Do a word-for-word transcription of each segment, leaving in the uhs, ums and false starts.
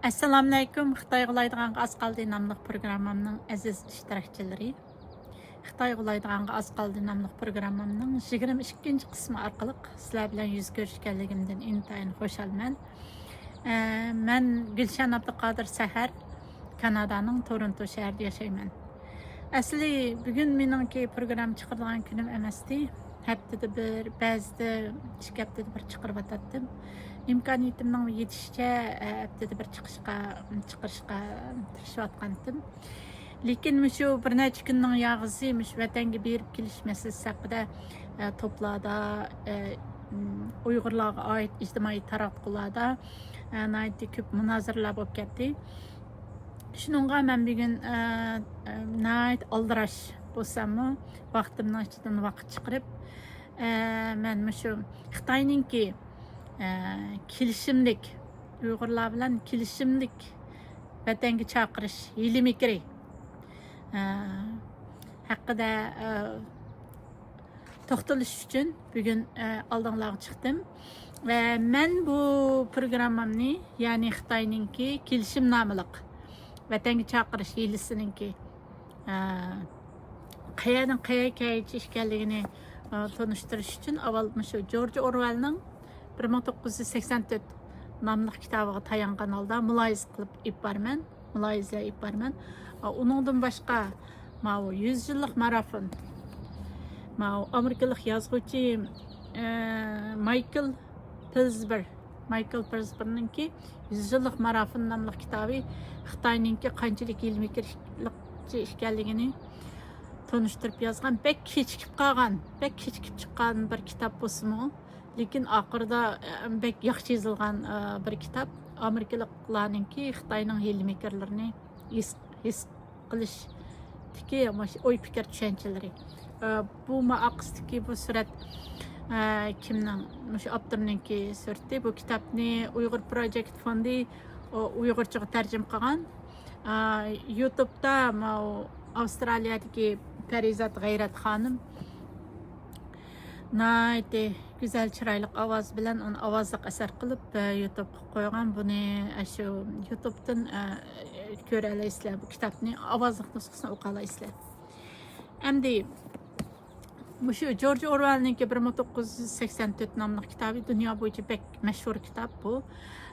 ئەسسالامۇئەلەيكۇم. خىتاي غۇلايدىغانغا ئاز قالدى ناملىق پروگراممامنىڭ ئەزىز ئىشتىراكچىلىرى. خىتاي غۇلايدىغانغا ئاز قالدى ناملىق پروگراممامنىڭ يىگىرمە ئىككىنچى قىسمى ئارقىلىق سىلەر بىلەن يۈز كۆرۈشكەنلىكىمدىن ئىنتايىن خۇشالمەن. ئە، مەن گۈلشەن ئابدۇقادىر سەھەر، كانادانىڭ تورونتو شەھىرىدە ياشايمەن. ئەسلى بۈگۈن مېنىڭكى پروگرامما چىقىرىدىغان كۈنۈم ئەمەستى. ھەپتىدە بىر، بەزىدە ئىككى ھەپتىدە بىر چىقىرىۋاتاتتىم. ئىمكانىيىتىمنىڭ يېتىشىچە، ئە، ھەپتىدە بىر چىقىشقا، چىقىرىشقا تىرىشىۋاتقانتىم. لېكىن مۇشۇ بىر نەچچە كۈننىڭ ياغىسى مۇشۇ ۋەتەنگە بېرىپ كېلىش مەسىلىسى ھەققىدە، ئە، توپلاردا، ئە، ئۇيغۇرلارغا ئائىت ئىجتىمائىي تاراتقۇلاردا، ئە، ناھايىتى كۆپ مۇنازىرىلەر بولۇپ كەتتى. شۇنىڭغا مەن بۈگۈن، ئە، ئە، ناھايىتى ئالدىراش بولساممۇ، ۋاقتىمنىڭ ئىچىدىن ۋاقىت چىقىرىپ، ئە، مەن مۇشۇ خىتاينىڭكى، ئە، كېلىشىملىك، ئۇيغۇرلار بىلەن كېلىشىملىك ۋەتەنگە چاقىرىش ھىيلە مىكرى، ئە، ھەققىدە، ئە، توختىلىش ئۈچۈن بۈگۈن، ئە، ئالدىڭلارغا چىقتىم. ۋە مەن بۇ پروگراممامنى، يەنى خىتاينىڭكى كېلىشىمنامىلىق ۋەتەنگە چاقىرىش ھىيلىسىنىڭكى، ئە، قەيەردىن قەيەرگىچە ئىكەنلىكىنى، ئە، تونۇشتۇرۇش ئۈچۈن ئاۋۋال مۇشۇ جورج ئورۋېلنىڭ بىر مىڭ توققۇز يۈز سەكسەن تۆت ناملىق كىتابىغا تايانغان ھالدا مۇلاھىزە قىلىپ ئېلىپ بارىمەن. مۇلاھىزە ئېلىپ بارىمەن. ئۇنىڭدىن باشقا، ماۋۇ يۈز يىللىق مارافون، ماۋۇ ئامېرىكىلىق يازغۇچى، ئە، مايكل پىلزبېر، مايكل پىلزبېرنىڭكى يۈز يىللىق مارافون ناملىق كىتابى خىتاينىڭكى قانچىلىك ھىيلە مىكىرلىكچى ئىكەنلىكىنى تونۇشتۇرۇپ يازغان، بەك كېچىكىپ قالغان، بەك كېچىكىپ چىققان بىر كىتاب بولسىمۇ، لېكىن ئاخىرىدا، ئە، بەك ياخشى يېزىلغان، ئە، بىر كىتاب. ئامېرىكىلىقلارنىڭكى خىتاينىڭ ھىيلە مىكىرلىرىنى ھېس، ھېس قىلىشتىكى مۇشۇ ئوي پىكىر چۈشەنچىلىرى. ئە، بۇ ماقالىسىدىكى بۇ سۈرەت، ئە، كىمنىڭ؟ مۇشۇ ئاپتورنىڭكى سۈرىتى. بۇ كىتابنى ئۇيغۇر پروجېكت فوندى، ئۇ، ئۇيغۇرچىغا تەرجىمە قىلغان. ئا، يۇتۇبتا ماۋۇ ئاۋسترالىيەدىكى پەرىزات غەيرەت خانىم ناھايىتى گۈزەل، چىرايلىق ئاۋاز بىلەن ئۇنى ئاۋازلىق ئەسەر قىلىپ، ئە، يۇتۇبقا قويغان. بۇنى ئاشۇ يۇتۇبتىن، ئە، كۆرەلەيسىلەر، بۇ كىتابنى ئاۋازلىق نۇسخىسىنى ئوقۇيالايسىلەر. ئەمدى مۇشۇ جورج ئورۋېلنىڭكى بىر مىڭ توققۇز يۈز سەكسەن تۆت ناملىق كىتابى دۇنيا بويىچە بەك مەشھۇر كىتاب بۇ.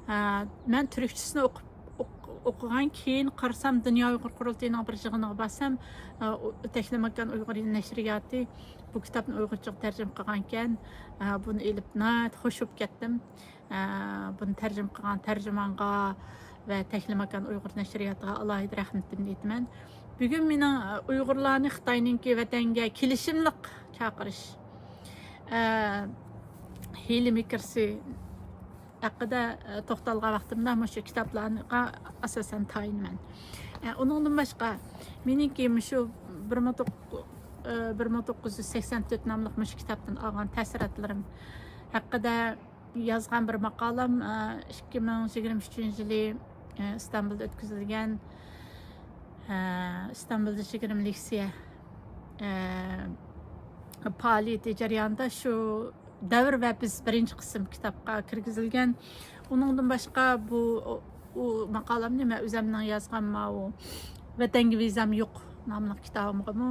ئە، مەن تۈركچىسىنى ئوقۇپ، ئوق-، ئوقۇغان كېيىن قارىسام، دۇنيا ئۇيغۇر قۇرۇلتىيىنىڭ بىر يىغىنىغا بارسام، ئە، ئۇ، تەكلىماكان ئۇيغۇر نەشرىياتى بۇ كىتابنى ئۇيغۇرچىغا تەرجىمە قىلغانىكەن. ئە، بۇنى ئېلىپ ناھايىتى خوش بولۇپ كەتتىم. ئە، بۇنى تەرجىمە قىلغان تەرجىمانغا ۋە تەكلىماكان ئۇيغۇر نەشرىياتىغا ئالاھىدە رەھمىتىمنى ئېيتىمەن. بۈگۈن مېنىڭ، ئە، ئۇيغۇرلارنى خىتاينىڭكى ۋەتەنگە كېلىشىملىق چاقىرىش، ئە، ھىيلە مىكىرسى ھەققىدە، ئە، توختالغان ۋاقتىمدا مۇشۇ كىتابلارغا ئاساسەن تايىنىمەن. ئە، ئۇنىڭدىن باشقا، مېنىڭكى مۇشۇ بىر مىڭ توققۇز، ئە، بىر مىڭ توققۇز يۈز سەكسەن تۆت ناملىق مۇشۇ كىتابتىن ئالغان تەسىراتلىرىم ھەققىدە يازغان بىر ماقالەم، ئە، ئىككى مىڭ يىگىرمە ئۈچىنچى يىلى، ئە، ئىستانبۇلدا ئۆتكۈزۈلگەن، ئە، ئىستانبۇلدا يىگىرمە لېكسىيە، ئە، پائالىيىتى جەريانىدا شۇ دەۋر ۋە بىز بىرىنچى قىسىم كىتابقا كىرگۈزۈلگەن. ئۇنىڭدىن باشقا بۇ، ئۇ ماقالەمنى مەن ئۆزەمنىڭ يازغان ماۋۇ ۋەتەنگە ۋىزام يوق ناملىق كىتابىمغىمۇ،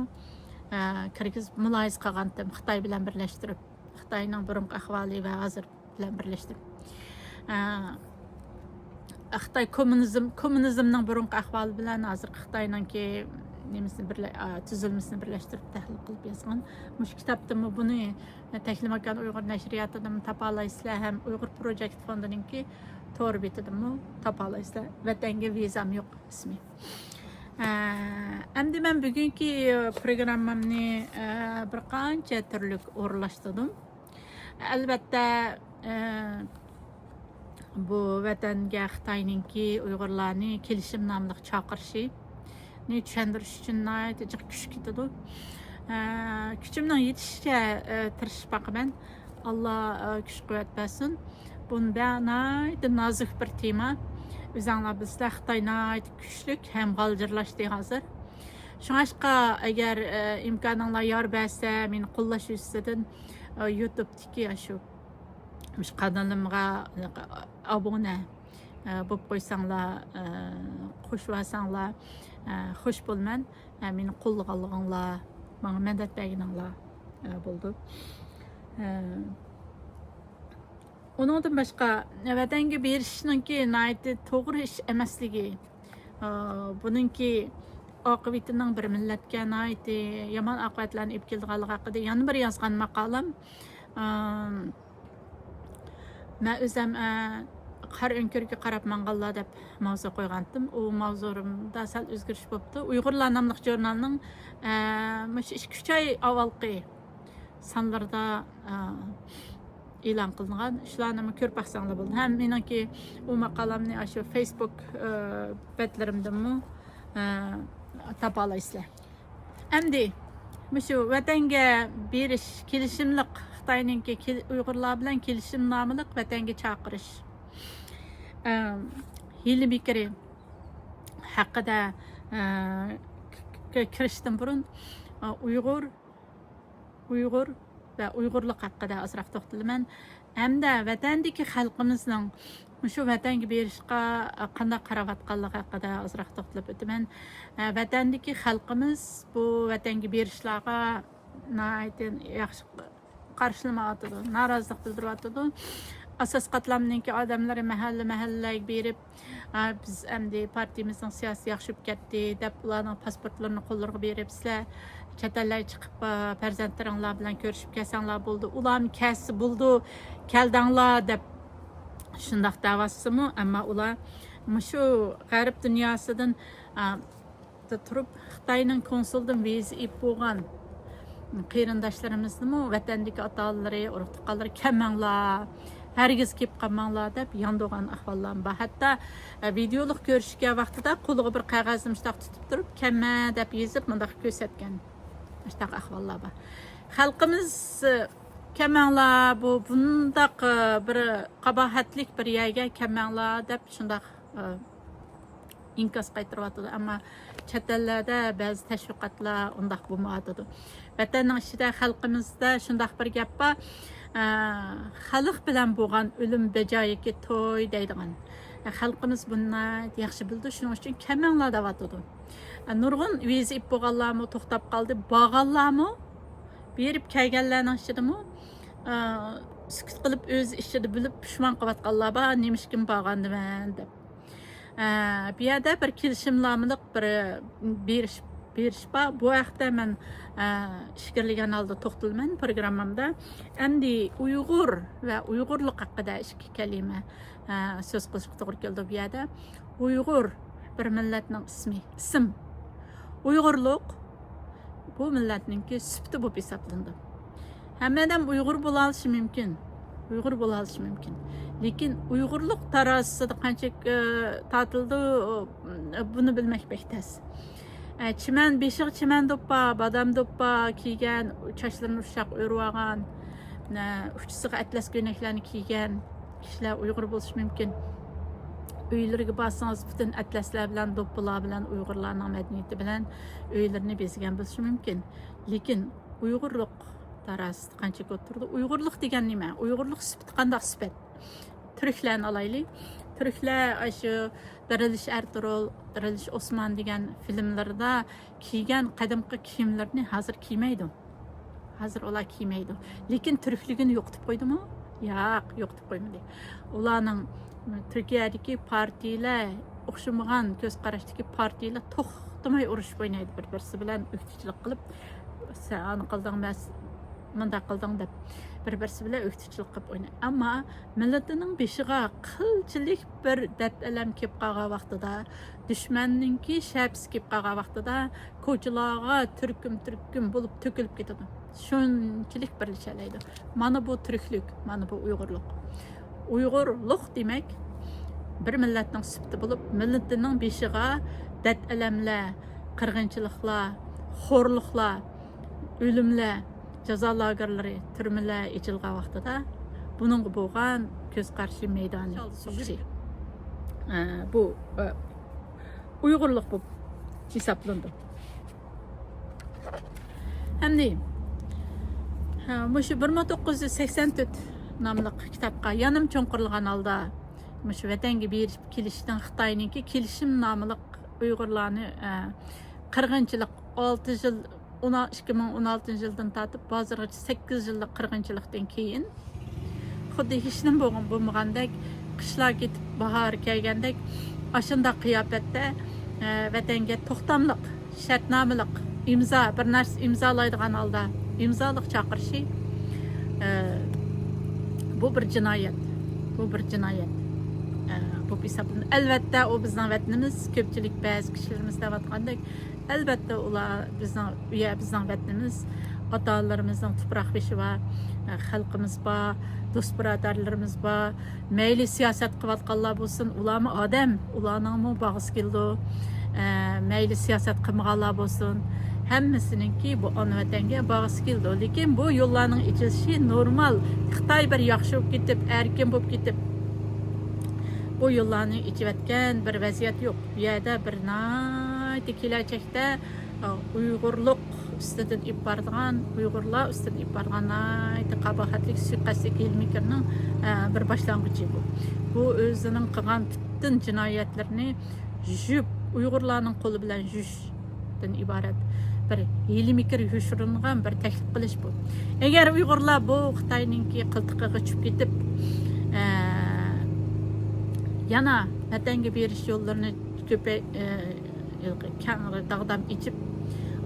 ئە، كىرگۈزۈپ مۇلاھىزە قىلغانتىم خىتاي بىلەن بىرلەشتۈرۈپ. خىتاينىڭ بۇرۇنقى ئەھۋالى ۋە ھازىر بىلەن بىرلەشتۈرۈپ. ئە، خىتاي كوممۇنىزم، كوممۇنىزمنىڭ بۇرۇنقى ئەھۋالى بىلەن ھازىرقى خىتاينىڭكى نېمىسىنى بىرلە-، ئە، تۈزۈلمىسىنى بىرلەشتۈرۈپ تەھلىل قىلىپ يازغان. مۇشۇ كىتابتىنمۇ بۇنى تەكلىماكان ئۇيغۇر نەشرىياتىدىن تاپالايسىلەر ھەم ئۇيغۇر پروجېكت فوندىنىڭكى تور بېتىدىنمۇ تاپالايسىلەر. ۋەتەنگە ۋىزام يوق ئىسمى. ئە، ئەمدى مەن بۈگۈنكى پروگراممامنى، ئە، بىر قانچە تۈرلۈك ئورۇنلاشتۇردۇم. ئەلۋەتتە، ئە، بۇ ۋەتەنگە خىتاينىڭكى ئۇيغۇرلارنى كېلىشىمنامىلىق چاقىرىشىنى چۈشەندۈرۈش ئۈچۈن ناھايىتى جىق كۈچ كېتىدۇ. ئە، كۈچۈمنىڭ يېتىشىچە، ئە، تىرىشىپ باقىمەن. ئاللا، ئە، كۈچ قۇۋۋەت بەرسۇن. بۇ ناھايىتى نازۇك بىر تېما. ئۆزەڭلار بىلىسىلەر، خىتاي ناھايىتى كۈچلۈك ھەم غالجىرلاشتى ھازىر. شۇڭلاشقا، ئەگەر، ئە، ئىمكانىڭلار يار بەرسە، مېنى قوللاش يۈزىسىدىن، ئە، يۇتۇبتىكى ئاشۇ، مۇشۇ قانىلىمغا ئابۇنە، ئە، بوپ قويساڭلار، ئە، قوشۇۋالساڭلار، ئە، خوش بولىمەن. ئە، مېنى قوللىغانلىقىڭلار، ماڭا مەدەت بەرگىنىڭلار، ئە، بولىدۇ. ئە، ئۇنىڭدىن باشقا، ۋەتەنگە بېرىشنىڭكى ناھايىتى توغرا ئىش ئەمەسلىكى، ئە، بۇنىڭكى ئاقىۋىتىنىڭ بىر مىللەتكە ناھايىتى يامان ئاقىۋەتلەرنى ئېلىپ كېلىدىغانلىقى ھەققىدە يەنە بىر يازغان ماقالەم. ئە، مەن ئۆزۈم، ئە، قارا ئۆڭكۈرگە قاراپ ماڭغانلار دەپ ماۋزۇ قويغانتىم. ئۇ ماۋزۇمدا سەل ئۆزگىرىش بوپتۇ. ئۇيغۇرلار ناملىق ژۇرنالنىڭ، ئە، مۇشۇ ئىككى ئۈچ ئاي ئاۋۋالقى سانلىرىدا، ئە، ئېلان قىلىنغان. شۇلارنىمۇ كۆرۈپ باقساڭلار بولىدۇ. ھەم مېنىڭكى ئۇ ماقالەمنى ئاشۇ فېيسبۇك، ئە، بەتلىرىمدىنمۇ، ئە، تاپالايسىلەر. ئەمدى مۇشۇ ۋەتەنگە بېرىش كېلىشىملىق، خىتاينىڭكى كېل-، ئۇيغۇرلار بىلەن كېلىشىمنامىلىق ۋەتەنگە چاقىرىش، ئە، ھىيلە مىكرى ھەققىدە، ئە، ك-، ك-، كىرىشتىن بۇرۇن، ئە، ئۇيغۇر، ئۇيغۇر ۋە ئۇيغۇرلۇق ھەققىدە ئازراق توختىلىمەن. ھەمدە ۋەتەندىكى خەلقىمىزنىڭ مۇشۇ ۋەتەنگە بېرىشقا قانداق قاراۋاتقانلىقى ھەققىدە ئازراق توختىلىپ ئۆتىمەن. ئە، ۋەتەندىكى خەلقىمىز بۇ ۋەتەنگە بېرىشلارغا ناھايىتى ياخشى قارشىلىمايۋاتىدۇ، نارازىلىق بىلدۈرۈۋاتىدۇ. ئاساسىي قاتلامنىڭكى ئادەملىرى مەھەللە مەھەللىگە بېرىپ، ئا، بىز ئەمدى پارتىيىمىزنىڭ سىياسىتى ياخشى بولۇپ كەتتى دەپ، ئۇلارنىڭ پاسپورتلىرىنى قوللىرىغا بېرىپ، سىلەر چەت ئەللەرگە چىقىپ، ئا، پەرزەنتلىرىڭلار بىلەن كۆرۈشۈپ كەلسەڭلار بولدى، ئۇلارمۇ كەلسە بولدى، كەلدىڭلار دەپ شۇنداق دەۋاتسىمۇ، ئەمما ئۇلار مۇشۇ غەرب دۇنياسىدىن، ئا، تۇرۇپ، خىتاينىڭ كونسۇلىدىن ۋىزا ئېلىپ بولغان قېرىنداشلىرىمىزنىمۇ ۋەتەندىكى ئاتا-ئانىلىرى، ئۇرۇق-تۇغقانلىرى، «كەلمەڭلار، ھەرگىز كېلىپ قالماڭلار» دەپ ياندۇرغان ئەھۋاللارمۇ بار. ھەتتا، ئە، ۋىدېئولۇق كۆرۈشكەن ۋاقتىدا قولىغا بىر قەغەزنى مۇشۇنداق تۇتۇپ تۇرۇپ، «كەلمە» دەپ يېزىپ، مۇنداق كۆرسەتكەن. مۇشۇنداق ئەھۋاللار بار. خەلقىمىز، ئە، «كەلمەڭلار، بۇ بۇنداق، ئە، بىر قاباھەتلىك بىر يەرگە كەلمەڭلار» دەپ شۇنداق، ئە، ئىنكاس قايتۇرۇۋاتىدۇ. ئەمما چەت ئەللەردە بەزى تەشۋىقاتلار ئۇنداق بولمايۋاتىدۇ. ۋەتەننىڭ ئىچىدە، خەلقىمىزدە شۇنداق بىر گەپ بار، ئە، «خەلق بىلەن بولغان ئۆلۈم بەجايىكى توي» دەيدىغان. ئە، خەلقىمىز بۇنى ياخشى بىلىدۇ، شۇنىڭ ئۈچۈن «كەلمەڭلار» دەۋاتىدۇ. ئە، نۇرغۇن ۋىزا ئېلىپ بولغانلارمۇ توختاپ قالدى، بارغانلارمۇ، بېرىپ كەلگەنلەرنىڭ ئىچىدىمۇ، ئە، سۈكۈت قىلىپ، ئۆز ئىچىدە بىلىپ پۇشمان قىلىۋاتقانلار بار، «نېمىشقىمۇ بارغاندىمەن» دەپ. ئە، بۇ يەردە بىر كېلىشىمنامىلىق بىر بېرىش، بېرىش بار. بۇ ھەقتە مەن، ئە، ئىچكىرىلىگەن ھالدا توختىلىمەن پروگراممامدا. ئەمدى ئۇيغۇر ۋە ئۇيغۇرلۇق ھەققىدە ئىككى كەلىمە، ئە، سۆز قىلىشقا توغرا كېلىدۇ بۇ يەردە. ئۇيغۇر بىر مىللەتنىڭ ئىسمى، ئىسىم. ئۇيغۇرلۇق بۇ مىللەتنىڭكى سۈپىتى بولۇپ ھېسابلىنىدۇ. ھەممە ئادەم ئۇيغۇر بولالىشى مۇمكىن. ئۇيغۇر بولالىشى مۇمكىن. لېكىن ئۇيغۇرلۇق تارازىسىدا قانچىلىك، ئە، تارتىلىدۇ، بۇنى بىلمەك بەك تەس. ئە، چىمەن، بېشىغا چىمەن دوپپا، بادام دوپپا كىيگەن، چاچلىرىنى ئۇششاق ئۆرۈۋالغان، ئە، ئۇچىسىغا ئەتلەس كۆينەكلەرنى كىيگەن كىشىلەر ئۇيغۇر بولۇشى مۇمكىن. ئۆيلىرىگە بارسىڭىز، پۈتۈن ئەتلەسلەر بىلەن، دوپپىلار بىلەن، ئۇيغۇرلارنىڭ مەدەنىيىتى بىلەن ئۆيلىرىنى بېزىگەن بولۇشى مۇمكىن. لېكىن ئۇيغۇرلۇق تارازىسىدا قانچىلىك ئولتۇرىدۇ؟ ئۇيغۇرلۇق دېگەن نېمە؟ ئۇيغۇرلۇق سۈپىتى قانداق سۈپەت؟ تۈركلەرنى ئالايلى. تۈركلەر ئاشۇ دىرىلىش ئەرتۇرۇل، دىرىلىش ئوسمان دېگەن فىلىملىرىدا كىيگەن قەدىمكى كىيىملىرىنى ھازىر كىيمەيدۇ. ھازىر ئۇلار كىيمەيدۇ. لېكىن تۈركلۈكىنى يوقىتىپ قويدىمۇ؟ ياق، يوقىتىپ قويمىدى. ئۇلارنىڭ تۈركىيەدىكى پارتىيىلەر، ئوخشىمىغان كۆز قاراشتىكى پارتىيىلەر توختىماي ئۇرۇشۇپ ئوينايدۇ، بىر-بىرسى بىلەن ئۆكتىچىلىك قىلىپ، «سەن ئانى قىلدىڭ، مەن مۇنداق قىلدىڭ» دەپ بىر-بىرسى بىلەن ئۆكتىچىلىك قىلىپ ئوينايدۇ. ئەمما مىللىتىنىڭ بېشىغا قىلچىلىك بىر دەرد-ئەلەم كېلىپ قالغان ۋاقتىدا، دۈشمەننىڭكى شەپىسى كېلىپ قالغان ۋاقتىدا، كوچىلارغا تۈركۈم-تۈركۈم بولۇپ تۆكۈلۈپ كېتىدۇ. شۇنچىلىك بىرلىشەلەيدۇ. مانا بۇ تۈركلۈك، مانا بۇ ئۇيغۇرلۇق. ئۇيغۇرلۇق دېمەك، بىر مىللەتنىڭ سۈپىتى بولۇپ، مىللىتىنىڭ بېشىغا دەرد-ئەلەملەر، قىرغىنچىلىقلار، خورلۇقلار، ئۆلۈملەر، جازا لاگېرلىرى، تۈرمىلەر ئېچىلغان ۋاقتىدا بۇنىڭغا بولغان كۆز قارىشى مەيدانى سوقۇشى. ئە، بۇ، ئە، ئۇيغۇرلۇق بولۇپ ھېسابلىنىدۇ. ئەمدى، ھە، مۇشۇ بىر مىڭ توققۇز يۈز سەكسەن تۆت ناملىق كىتابقا يەنىمۇ چوڭقۇرلىغان ھالدا مۇشۇ ۋەتەنگە بېرىپ كېلىشتىن خىتاينىڭكى كېلىشىمنامىلىق ئۇيغۇرلارنى، ئە، قىرغىنچىلىق ئالتە يىل، ئون، ئىككى مىڭ ئون ئالتىنچى يىلدىن تارتىپ ھازىرغىچە سەككىز يىللىق قىرغىنچىلىقتىن كېيىن خۇددى ھېچنېمە بولغان، بولمىغاندەك، قىشلار كېتىپ باھار كەلگەندەك ئاشۇنداق قىياپەتتە، ئە، ۋەتەنگە توختاملىق، شەرتنامىلىق، ئىمزا، بىر نەرسە ئىمزالايدىغان ھالدا ئىمزالىق چاقىرىشى، ئە، بۇ بىر جىنايەت. بۇ بىر جىنايەت، ئە، بولۇپ ھېسابلىنىدۇ. ئەلۋەتتە، ئۇ بىزنىڭ ۋەتىنىمىز، كۆپچىلىك بەزى كىشىلىرىمىز دەۋاتقاندەك، ئەلۋەتتە، ئۇلار بىزنىڭ، ئۇ يەر بىزنىڭ ۋەتىنىمىز، ئاتا-ئانىلىرىمىزنىڭ تۇپراق بېشى بار، خەلقىمىز بار، دوست-بۇرادەرلىرىمىز بار. مەيلى سىياسەت قىلىۋاتقانلار بولسۇن، ئۇلارمۇ ئادەم، ئۇلارنىڭمۇ باغىسى كېلىدۇ. ئە، مەيلى سىياسەت قىلمىغانلار بولسۇن، ھەممىسىنىڭكى بۇ ئانا ۋەتەنگە باغىسى كېلىدۇ. لېكىن بۇ يوللارنىڭ ئېچىلىشى نورمال. خىتاي بىر ياخشى بولۇپ كېتىپ، ئەركىن بولۇپ كېتىپ، بۇ يوللارنى ئېچىۋەتكەن بىر ۋەزىيەت يوق. بۇ يەردە بىر ناھايىتى كېلەچەكتە، ئە، ئۇيغۇرلۇق ئۈستىدىن ئېلىپ بارىدىغان، ئۇيغۇرلار ئۈستىدىن ئېلىپ بارىدىغان ناھايىتى قاباھەتلىك سۇيىقەستلىك ھىيلە-مىكىرنىڭ، ئە، بىر باشلانغۇچى بۇ. بۇ ئۆزىنىڭ قىلغان پۈتۈن جىنايەتلىرىنى يۇيۇپ، ئۇيغۇرلارنىڭ قولى بىلەن يۇيۇشتىن ئىبارەت بىر ھىيلە-مىكىر يوشۇرۇنغان بىر تەكلىپ قىلىش بۇ. ئەگەر ئۇيغۇرلار بۇ خىتاينىڭكى قىلتىقىغا چۈشۈپ كېتىپ، ئە، يەنە ۋەتەنگە بېرىش يوللىرىنى كۆپەي-، ئە، ھېلىقى كەڭرى داغدام ئېچىپ،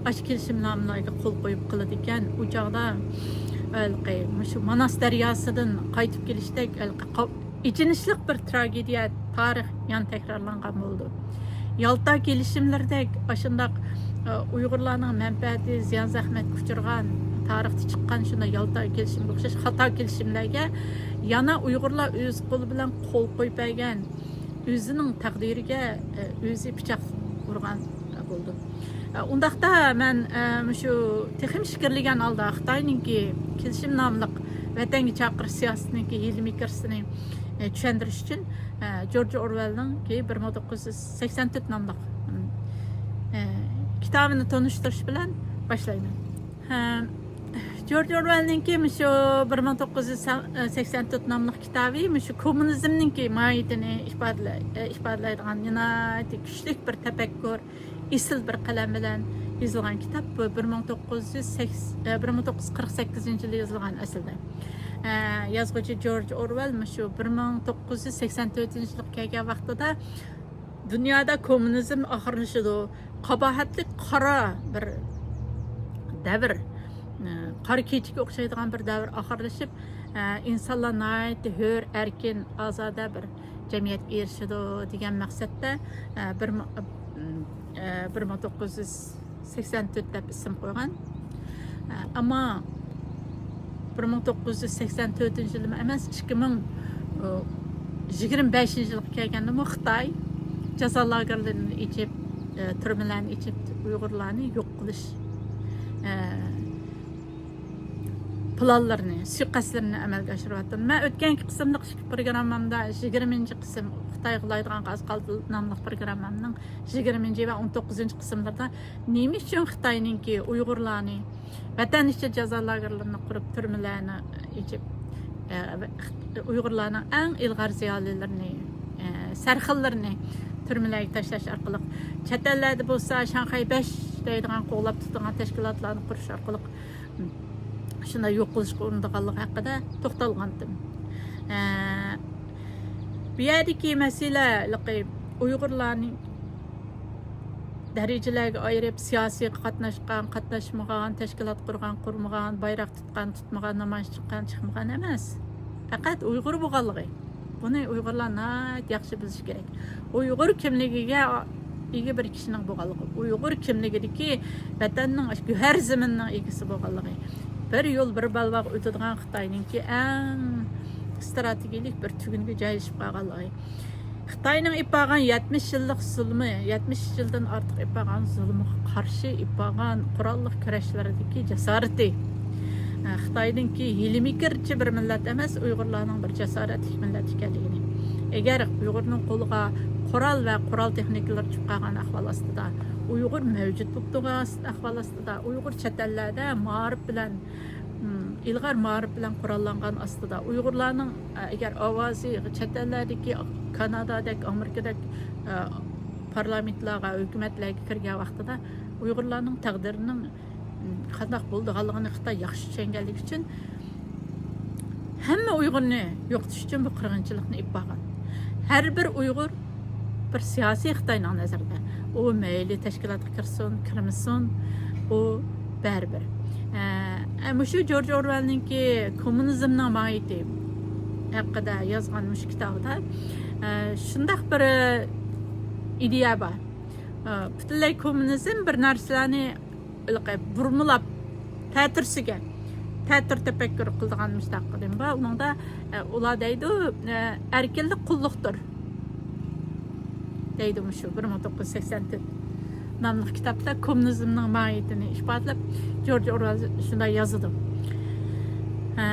ئاشۇ كېلىشىمنامىلەرگە قول قويۇپ قىلىدىكەن، ئۇ چاغدا ھېلىقى مۇشۇ ماناس دەرياسىدىن قايتىپ كېلىشتەك ھېلىقى قاپ-، ئېچىنىشلىق بىر تراگېدىيە تارىخ يەنە تەكرارلانغان بولىدۇ. يالتا كېلىشىملىرىدەك ئاشۇنداق، ئە، ئۇيغۇرلارنىڭ مەنپەئەتى زىيان-زەخمەتكە ئۇچرىغان، تارىختا چىققان شۇنداق يالتا كېلىشىمگە ئوخشاش خاتا كېلىشىملەرگە يەنە ئۇيغۇرلار ئۆز قولى بىلەن قول قويۇپ بەرگەن، ئۆزىنىڭ تەقدىرىگە، ئە، ئۆزى پىچاق ئۇرغان بولىدۇ. ئە، ئۇنداقتا مەن، ئە، مۇشۇ تېخىمۇ ئىچكىرىلىگەن ھالدا خىتاينىڭكى كېلىشىمنامىلىق ۋەتەنگە چاقىرىش سىياسىتىنىڭكى ھىيلە-مىكىرسىنى، ئە، چۈشەندۈرۈش ئۈچۈن، ئە، جورج ئورۋېلنىڭكى بىر مىڭ توققۇز يۈز سەكسەن تۆت ناملىق، ئە، كىتابىنى تونۇشتۇرۇش بىلەن باشلايمەن. ھە، جورج ئورۋېلنىڭكى مۇشۇ بىر مىڭ توققۇز يۈز سەكسەن تۆت ناملىق كىتابى مۇشۇ كوممۇنىزمنىڭكى ماھىيىتىنى ئىپادىلەي-، ئىپادىلەيدىغان ناھايىتى كۈچلۈك بىر تەپەككۇر، ئېسىل بىر قەلەم بىلەن يېزىلغان كىتاب. بۇ بىر مىڭ توققۇز يۈز سەكسەن، بىر مىڭ توققۇز يۈز قىرىق سەككىزىنچى يىلى يېزىلغان ئەسلىدە. ئە، يازغۇچى جورج ئورۋېل مۇشۇ بىر مىڭ توققۇز يۈز سەكسەن تۆتىنچى يىلغا كەلگەن ۋاقتىدا دۇنيادا كوممۇنىزم ئاخىرلىشىدۇ، قاباھەتلىك قارا بىر دەۋر، ئە، قارا كېچىگە ئوخشايدىغان بىر دەۋر ئاخىرلىشىپ، ئە، ئىنسانلار ناھايىتى ھۆر، ئەركىن، ئازادە بىر جەمئىيەتكە ئېرىشىدۇ دېگەن مەقسەتتە، ئە، بىر مىڭ، ئە، بىر مىڭ توققۇز يۈز سەكسەن تۆت دەپ ئىسىم قويغان. ئە، ئەمما بىر مىڭ توققۇز يۈز سەكسەن تۆتىنچى يىلىمۇ ئەمەس، ئىككى مىڭ يىگىرمە بەشىنچى يىلغا كەلگەندىمۇ خىتاي جازا لاگېرلىرىنى ئېچىپ، ئە، تۈرمىلەرنى ئېچىپ، ئۇيغۇرلارنى يوق قىلىش، ئە، پىلانلىرىنى، سۇيىقەستلىرىنى ئەمەلگە ئاشۇرۇۋاتىدۇ. مەن ئۆتكەنكى قىسىملىق ئىككى پروگراممامدا، يىگىرمىنچى قىسىم خىتاي غىلايدىغان غاز قالدى ناملىق پروگراممامنىڭ يىگىرمىنچى ۋە ئون توققۇزىنچى قىسىملىرىدا نېمە ئۈچۈن خىتاينىڭكى ئۇيغۇرلارنى ۋەتەن ئىچى جازا لاگېرلىرىنى قۇرۇپ، تۈرمىلەرنى ئېچىپ، ئە، ئۇيغۇرلارنىڭ ئەڭ ئىلغار زىيالىيلىرىنى، ئە، سەرخىللىرىنى تۈرمىلەرگە تاشلاش ئارقىلىق، چەت ئەللەردە بولسا شاڭخەي بەش دەيدىغان قوغلاپ تۇتىدىغان تەشكىلاتلارنى قۇرۇش ئارقىلىق شۇنداق يوق قىلىشقا ئۇرۇنىدىغانلىقى ھەققىدە توختالغانتىم. ئە، بۇ يەردىكى مەسىلە ھېلىقى ئۇيغۇرلارنى دەرىجىلەرگە ئايرىپ، سىياسىيغا قاتناشقان، قاتناشمىغان، تەشكىلات قۇرغان، قۇرمىغان، بايراق تۇتقان، تۇتمىغان، نامايىش چىققان، چىقمىغان ئەمەس. پەقەت ئۇيغۇر بولغانلىقى. بۇنى ئۇيغۇرلار ناھايىتى ياخشى بىلىشى كېرەك. ئۇيغۇر كىملىكىگە ئىگە بىر كىشىنىڭ بولغانلىقى، ئۇيغۇر كىملىكىدىكى ۋەتەننىڭ، گۆھەر زېمىننىڭ ئىگىسى بولغانلىقى، بىر يول، بىر بەلباغ ئۆتىدىغان خىتاينىڭكى ئەڭ ئىستراتېگىيەلىك بىر تۈگۈنگە جايلىشىپ قالغانلىقى، خىتاينىڭ ئېلىپ بارغان يەتمىش يىللىق زۇلمى، يەتمىش يىلدىن ئارتۇق ئېلىپ بارغان زۇلمىغا قارشى ئېلىپ بارغان قوراللىق كۈرەشلىرىدىكى جاسارىتى، خىتاينىڭكى ھىيلە-مىكىرچى بىر مىللەت ئەمەس، ئۇيغۇرلارنىڭ بىر جاسارەتلىك مىللەت ئىكەنلىكىنى، ئەگەر ئۇيغۇرنىڭ قولىغا قورال ۋە قورال تېخنىكىلىرى چۈشۈپ قالغان ئەھۋال ئاستىدا، ئۇيغۇر مەۋجۇت بولۇپ تۇرغان ئەھۋال ئاستىدا، ئۇيغۇر چەت ئەللەردە مائارىپ بىلەن، ئىم، ئىلغار مائارىپ بىلەن قوراللانغان ئاستىدا ئۇيغۇرلارنىڭ، ئە، ئەگەر ئاۋازى چەت ئەللەردىكى، كانادادەك، ئامېرىكىدەك، ئە، پارلامېنتلارغا، ھۆكۈمەتلەرگە كىرگەن ۋاقتىدا ئۇيغۇرلارنىڭ تەقدىرىنىڭ، م، قانداق بولىدىغانلىقىنى خىتاي ياخشى چۈشەنگەنلىكى ئۈچۈن ھەممە ئۇيغۇرنى يوقىتىش ئۈچۈن بۇ قىرغىنچىلىقنى ئېلىپ بارغان. ھەر بىر ئۇيغۇر بىر سىياسىي خىتاينىڭ نەزىرىدە. ئۇ مەيلى تەشكىلاتقا كىرسۇن، كىرمىسۇن، ئۇ بەرىبىر. ئە، مۇشۇ جورج ئورۋېلنىڭكى كوممۇنىزمنىڭ ماھىيىتى ھەققىدە يازغان مۇشۇ كىتابىدا، ئە، شۇنداق بىر ئىدىيە بار. ئە، پۈتۈنلەي كوممۇنىزم بىر نەرسىلەرنى ھېلىقى بۇرمىلاپ، تەتۈرسىگە، تەتۈر تەپەككۇر قىلىدىغان مۇشۇنداق نېمە بار. ئۇنىڭدا، ئە، ئۇلار دەيدۇ، ئە، ئەركىنلىك قۇللۇقتۇر دەيدۇ مۇشۇ بىر مىڭ توققۇز يۈز سەكسەن تۆت ناملىق كىتابتا كوممۇنىزمنىڭ ماھىيىتىنى ئىپادىلەپ، جورج ئورۋېل شۇنداق يازىدۇ. ئە،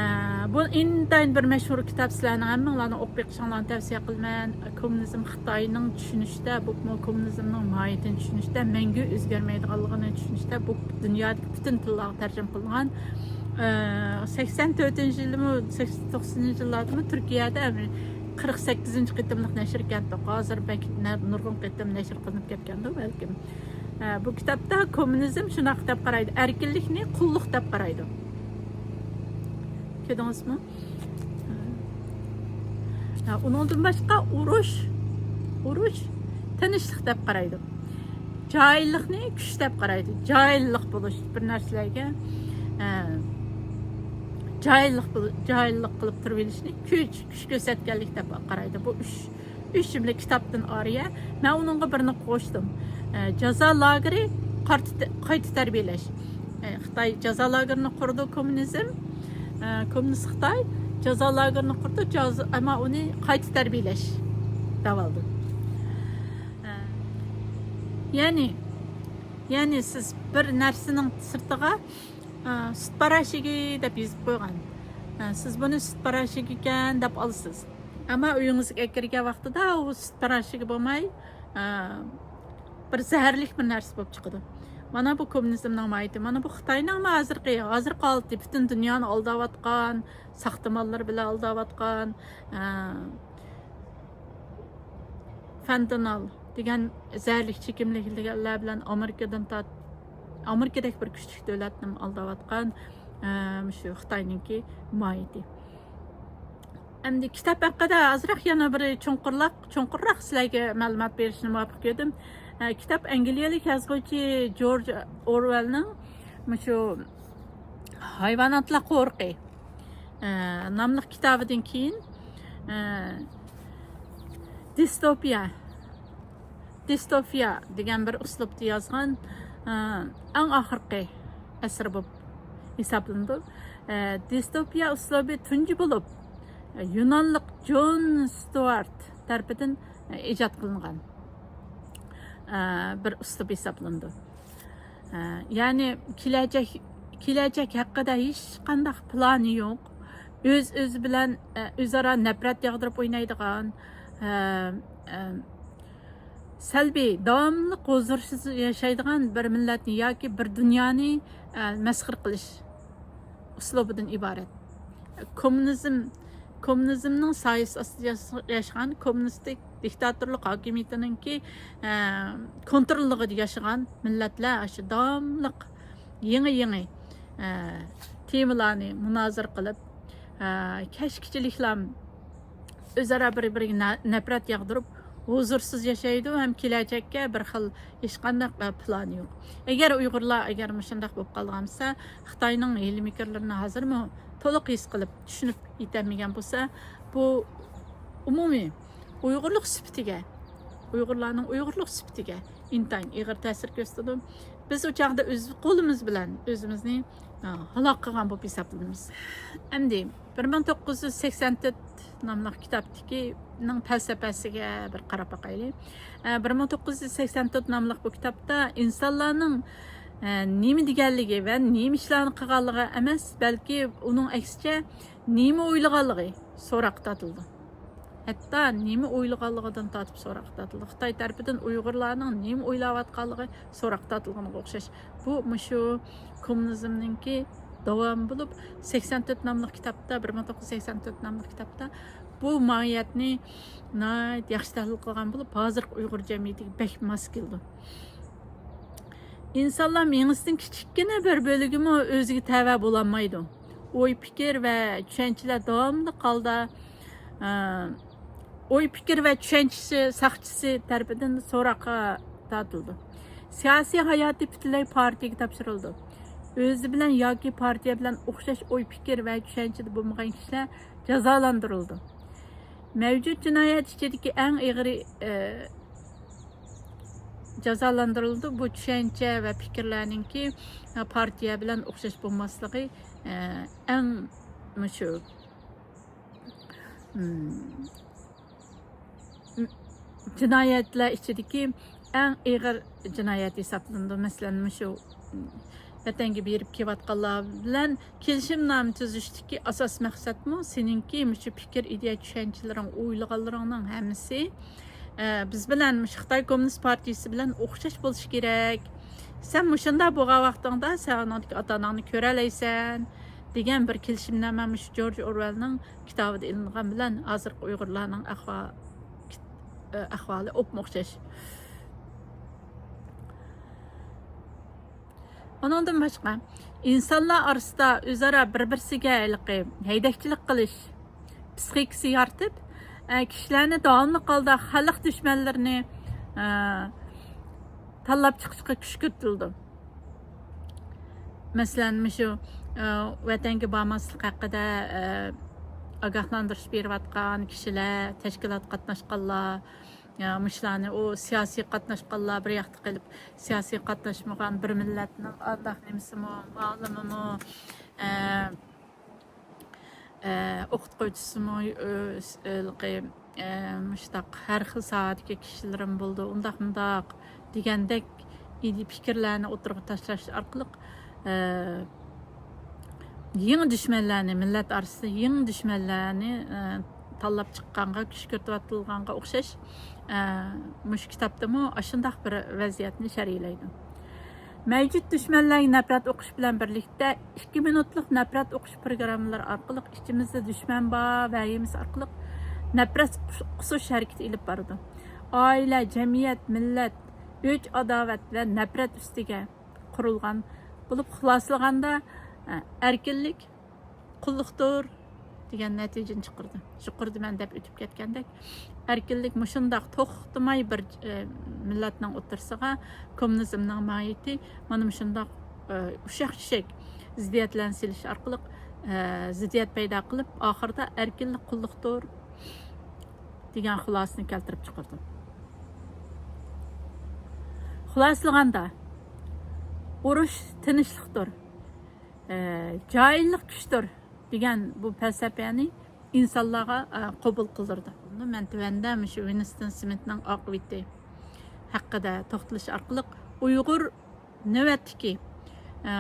بۇ ئىنتايىن بىر مەشھۇر كىتاب، سىلەرنىڭ ھەممىڭلارنىڭ ئوقۇپ بېقىشىڭلارنى تەۋسىيە قىلىمەن. كوممۇنىزم خىتاينىڭ چۈشىنىشىدە، بولۇپمۇ كوممۇنىزمنىڭ ماھىيىتىنى چۈشىنىشىدە مەڭگۈ ئۆزگەرمەيدىغانلىقىنى چۈشىنىشتە، بۇ دۇنيادىكى پۈتۈن تىللارغا تەرجىمە قىلىنغان. ئە، سەكسەن تۆتىنچى يىلىمۇ، سەكسەن توققۇزىنچى يىللاردىمۇ تۈركىيەدە قىرىق سەككىزىنچى قېتىملىق نەشر ئىكەن. ھازىر بەك نە-، نۇرغۇن قېتىم نەشر قىلىنىپ كەتكەندۇ بەلكىم. ئە، بۇ كىتابتا كوممۇنىزم شۇنداق دەپ قارايدۇ، ئەركىنلىكنى قۇللۇق دەپ قارايدۇ. كۆردىڭىزمۇ؟ ھە، ئۇنىڭدىن باشقا ئۇرۇش، ئۇرۇش تىنچلىق دەپ قارايدۇ. جاھىللىقنى كۈچ دەپ قارايدۇ. جاھىللىق بولۇش بىر نەرسىلەرگە، ھە، جاھىللىق بول-، جاھىللىق قىلىپ تۇرۇۋېلىشنى كۈچ، كۈچ كۆرسەتكەنلىك دەپ قارايدۇ. بۇ ئۈچ، ئۈچ جۈملە كىتابتىن ئارىيە. مەن ئۇنىڭغا بىرنى قوشتۇم. ئە، جازا لاگېرى، قارتا-، قايتا تەربىيەلەش. ئە، خىتاي جازا لاگېرىنى قۇرىدۇ، كوممۇنىزم. ئە، كوممۇنىست خىتاي جازا لاگېرىنى قۇرىدۇ، جازا، ئەمما ئۇنى قايتا تەربىيەلەش دەۋالدى. ئە، يەنى، يەنى سىز بىر نەرسىنىڭ سىرتىغا، ئە، سۈت پاراشوكى دەپ يېزىپ قويغان. ئە، سىز بۇنى سۈت پاراشوكى ئىكەن دەپ ئالىسىز. ئەمما ئۆيىڭىزگە ئەكىرگەن ۋاقتىدا ئۇ سۈت پاراشوكى بولماي، ئە، بىر زەھەرلىك بىر نەرسە بولۇپ چىقىدۇ. مانا بۇ كوممۇنىزمنىڭ ماھىيىتى. مانا بۇ خىتاينىڭمۇ ھازىرقى، ھازىرقى ھالىتى، پۈتۈن دۇنيانى ئالداۋاتقان، ساختىمانلار بىلەن ئالداۋاتقان، ئە، فەنتانال دېگەن زەھەرلىك چېكىملىكلەر بىلەن ئامېرىكىدىن تارت-، ئامېرىكىدەك بىر كۈچلۈك دۆلەتنىمۇ ئالداۋاتقان، ئە، مۇشۇ خىتاينىڭكى ماھىيىتى. ئەمدى كىتاب ھەققىدە ئازراق يەنە بىر چوڭقۇرلاق، چوڭقۇرراق سىلەرگە مەلۇمات بېرىشنى مۇۋاپىق كۆردۈم. ئە، كىتاب ئەنگلىيەلىك يازغۇچى جورج ئورۋېلنىڭ مۇشۇ ھايۋاناتلار قورۇقى، ئە، ناملىق كىتابىدىن كېيىن، ئە، دىستوپىيە، دىستوپىيە دېگەن بىر ئۇسلۇبتا يازغان، ئە، ئەڭ ئاخىرقى ئەسىرى بولۇپ ھېسابلىنىدۇ. ئە، دىستوپىيە ئۇسلۇبى تۇنجى بولۇپ، ئە، يۇنانلىق جون ستۇئارت تەرىپىدىن، ئە، ئىجاد قىلىنغان، ئە، بىر ئۇسلۇب ھېسابلىنىدۇ. ئە، يەنى كېلەچەك، كېلەچەك ھەققىدە ھېچقانداق پىلانى يوق. ئۆز-ئۆزى بىلەن، ئە، ئۆزئارا نەپرەت ياغدۇرۇپ ئوينايدىغان، ئە، ئە، سەلبىي، داۋاملىق ھۇزۇرسىز ياشايدىغان بىر مىللەتنى ياكى بىر دۇنيانى، ئە، مەسخىرە قىلىش ئۇسلۇبىدىن ئىبارەت. كوممۇنىزم، كوممۇنىزمنىڭ سايىسى ئاستىدا ياش-، ياشىغان، كوممۇنىستىك دىكتاتورلۇق ھاكىمىيىتىنىڭكى، ئە، كونتروللۇقىدا ياشىغان مىللەتلەر ئاشۇ داۋاملىق يېڭى-يېڭى، ئە، تېمىلارنى مۇنازىرە قىلىپ، ئە، كەچكىچىلىكلام ئۆزئارا بىر-بىرىگە نە-، نەپرەت ياغدۇرۇپ، ھۇزۇرسىز ياشايدۇ ھەم كېلەچەككە بىر خىل ھېچقانداق، ئە، پىلانى يوق. ئەگەر ئۇيغۇرلار ئەگەر مۇشۇنداق بولۇپ قالغان بولسا، خىتاينىڭ ھىيلە-مىكىرلىرىنى ھازىرمۇ تولۇق ھېس قىلىپ، چۈشىنىپ يېتەلمىگەن بولسا، بۇ ئومۇمىي ئۇيغۇرلۇق سۈپىتىگە، ئۇيغۇرلارنىڭ ئۇيغۇرلۇق سۈپىتىگە ئىنتايىن ئېغىر تەسىر كۆرسىتىدۇ. بىز ئۇ چاغدا ئۆز قولىمىز بىلەن ئۆزىمىزنى، ئا، ھالاك قىلغان بولۇپ ھېسابلىنىمىز. ئەمدى بىر مىڭ توققۇز يۈز سەكسەن تۆت ناملىق كىتابتىكىنىڭ پەلسەپىسىگە بىر قاراپ باقايلى. ئە، بىر مىڭ توققۇز يۈز سەكسەن تۆت ناملىق بۇ كىتابتا ئىنسانلارنىڭ، ئە، نېمە دېگەنلىكى ۋە نېمە ئىشلارنى قىلغانلىقى ئەمەس، بەلكى ئۇنىڭ ئەكسىچە نېمە ئويلىغانلىقى سوراققا تارتىلىدۇ. ھەتتا نېمە ئويلىغانلىقىدىن تارتىپ سوراققا تارتىلىدۇ. خىتاي تەرىپىدىن ئۇيغۇرلارنىڭ نېمە ئويلاۋاتقانلىقى سوراققا تارتىلغىنىغا ئوخشاش. بۇ مۇشۇ كوممۇنىزمنىڭكى، داۋامى بولۇپ، سەكسەن تۆت ناملىق كىتابتا، بىر مىڭ توققۇز يۈز سەكسەن تۆت ناملىق كىتابتا بۇ ماھىيەتنى ناھايىتى ياخشى تەھلىل قىلغان بولۇپ، ھازىرقى ئۇيغۇر جەمئىيىتىگە بەك ماس كېلىدۇ. ئىنسانلار مېڭىسىنىڭ كىچىككىنە بىر بۆلىكىمۇ ئۆزىگە تەۋە بولالمايدۇ. ئوي پىكىر ۋە چۈشەنچىلەر داۋاملىق ھالدا، ئە، ئوي پىكىر ۋە چۈشەنچىسى ساقچىسى تەرىپىدىن سوراققا تارتىلىدۇ. سىياسىي ھاياتى پۈتۈنلەي پارتىيەگە تاپشۇرۇلىدۇ. ئۆزى بىلەن ياكى پارتىيە بىلەن ئوخشاش ئوي پىكىر ۋە چۈشەنچىدە بولمىغان كىشىلەر جازالاندۇرۇلىدۇ. مەۋجۇت جىنايەت ئىچىدىكى ئەڭ ئېغىرى، ئە، جازالاندۇرۇلىدۇ. بۇ چۈشەنچە ۋە پىكىرلەرنىڭكى، ئە، پارتىيە بىلەن ئوخشاش بولماسلىقى، ئە، ئەڭ مۇشۇ، م، جىنايەتلەر ئىچىدىكى ئەڭ ئېغىر جىنايەت ھېسابلىنىدۇ. مەسىلەن، مۇشۇ ۋەتەنگە بېرىپ كېلىۋاتقانلار بىلەن كېلىشىمنامە تۈزۈشتىكى ئاساس مەقسەتمۇ سېنىڭكى مۇشۇ پىكىر، ئىدىيە، چۈشەنچىلىرىڭ، ئويلىغانلىرىڭنىڭ ھەممىسى، ئە، بىز بىلەن مۇشۇ خىتاي كوممۇنىست پارتىيىسى بىلەن ئوخشاش بولۇشى كېرەك. سەن مۇشۇنداق بولغان ۋاقتىڭدا سەن ئاناڭدىكى ئاتا ئاناڭنى كۆرەلەيسەن، دېگەن بىر كېلىشىمنامە مۇشۇ جورج ئورۋېلنىڭ كىتابىدا ئېلىنغان بىلەن ھازىرقى ئۇيغۇرلارنىڭ ئەھۋا-، ئەھۋالى ئوپمۇ ئوخشاش. ئۇنىڭدىن باشقا، ئىنسانلار ئارىسىدا ئۆزئارا بىر-بىرسىگە ھېلىقى ھەيدەكچىلىك قىلىش پسىخىكىسى يارىتىپ، ئە، كىشىلەرنى داۋاملىق ھالدا خەلق دۈشمەنلىرىنى، ئە، تاللاپ چىقىشقا كۈشكۈرتۈلىدۇ. مەسىلەن، مۇشۇ، ئە، ۋەتەنگە بارماسلىق ھەققىدە، ئە، ئاگاھلاندۇرۇش بېرىۋاتقان كىشىلەر، تەشكىلات قاتناشقانلار، ئە، مۇشۇلارنى ئۇ سىياسىي قاتناشقانلار بىر ياقتا قېلىپ، سىياسىي قاتناشمىغان بىر مىللەتنىڭ ئانداق نېمىسىمۇ، مۇئەللىمىمۇ، ئە، ئە، ئوقۇتقۇچىسىمۇ، ئۆ-، س-، ھېلىقى، ئە، مۇشۇنداق ھەر خىل ساھەدىكى كىشىلىرىم بولىدۇ، ئۇنداق مۇنداق دېگەندەك ئىدى پىكىرلەرنى ئوتتۇرىغا تاشلاش ئارقىلىق، ئە، يېڭى دۈشمەنلەرنى، مىللەت ئارىسىدا يېڭى دۈشمەنلەرنى، ئە، تاللاپ چىققانغا، كۈشكۈرتۈۋاتىدىغانغا ئوخشاش، ئە، مۇشۇ كىتابتىمۇ ئاشۇنداق بىر ۋەزىيەتنى شەرھلەيدۇ. مەۋجۇت دۈشمەنلەرگە نەپرەت ئوقۇش بىلەن بىرلىكتە، ئىككى مىنۇتلۇق نەپرەت ئوقۇش پروگراممىلىرى ئارقىلىق ئىچىمىزدە دۈشمەن بار ۋەھىمىسى ئارقىلىق نەپرەت قۇسۇش ھەرىكىتى ئېلىپ بارىدۇ. ئائىلە، جەمئىيەت، مىللەت، ئۆچ-ئاداۋەت ۋە نەپرەت ئۈستىگە قۇرۇلغان بولۇپ، خۇلاسىلىغاندا، ئەركىنلىك قۇللۇقتۇر دېگەن نەتىجىنى چىقىرىدۇ. يۇقىرىدا مەن دەپ ئۆتۈپ كەتكەندەك، ئەركىنلىك مۇشۇنداق توختىماي بىر، ئە، مىللەتنىڭ ئوتتۇرىسىغا، كوممۇنىزمنىڭ ماھىيىتى مانا مۇشۇنداق، ئە، ئۇششاق-چۈشەك زىددىيەتلەرنى سېلىش ئارقىلىق، ئە، زىددىيەت پەيدا قىلىپ، ئاخىرىدا ئەركىنلىك قۇللۇقتۇر دېگەن خۇلاسىنى كەلتۈرۈپ چىقىرىدۇ. خۇلاسىلىغاندا، ئۇرۇش تىنچلىقتۇر، ئە، جاھىللىق كۈچتۇر دېگەن بۇ پەلسەپىنى ئىنسانلارغا، ئە، قوبۇل قىلدۇرىدۇ. مەن تۆۋەندە مۇشۇ ۋىنستون سمىتنىڭ ئاقىۋىتى ھەققىدە توختىلىش ئارقىلىق ئۇيغۇر نۆۋەتتىكى، ئە،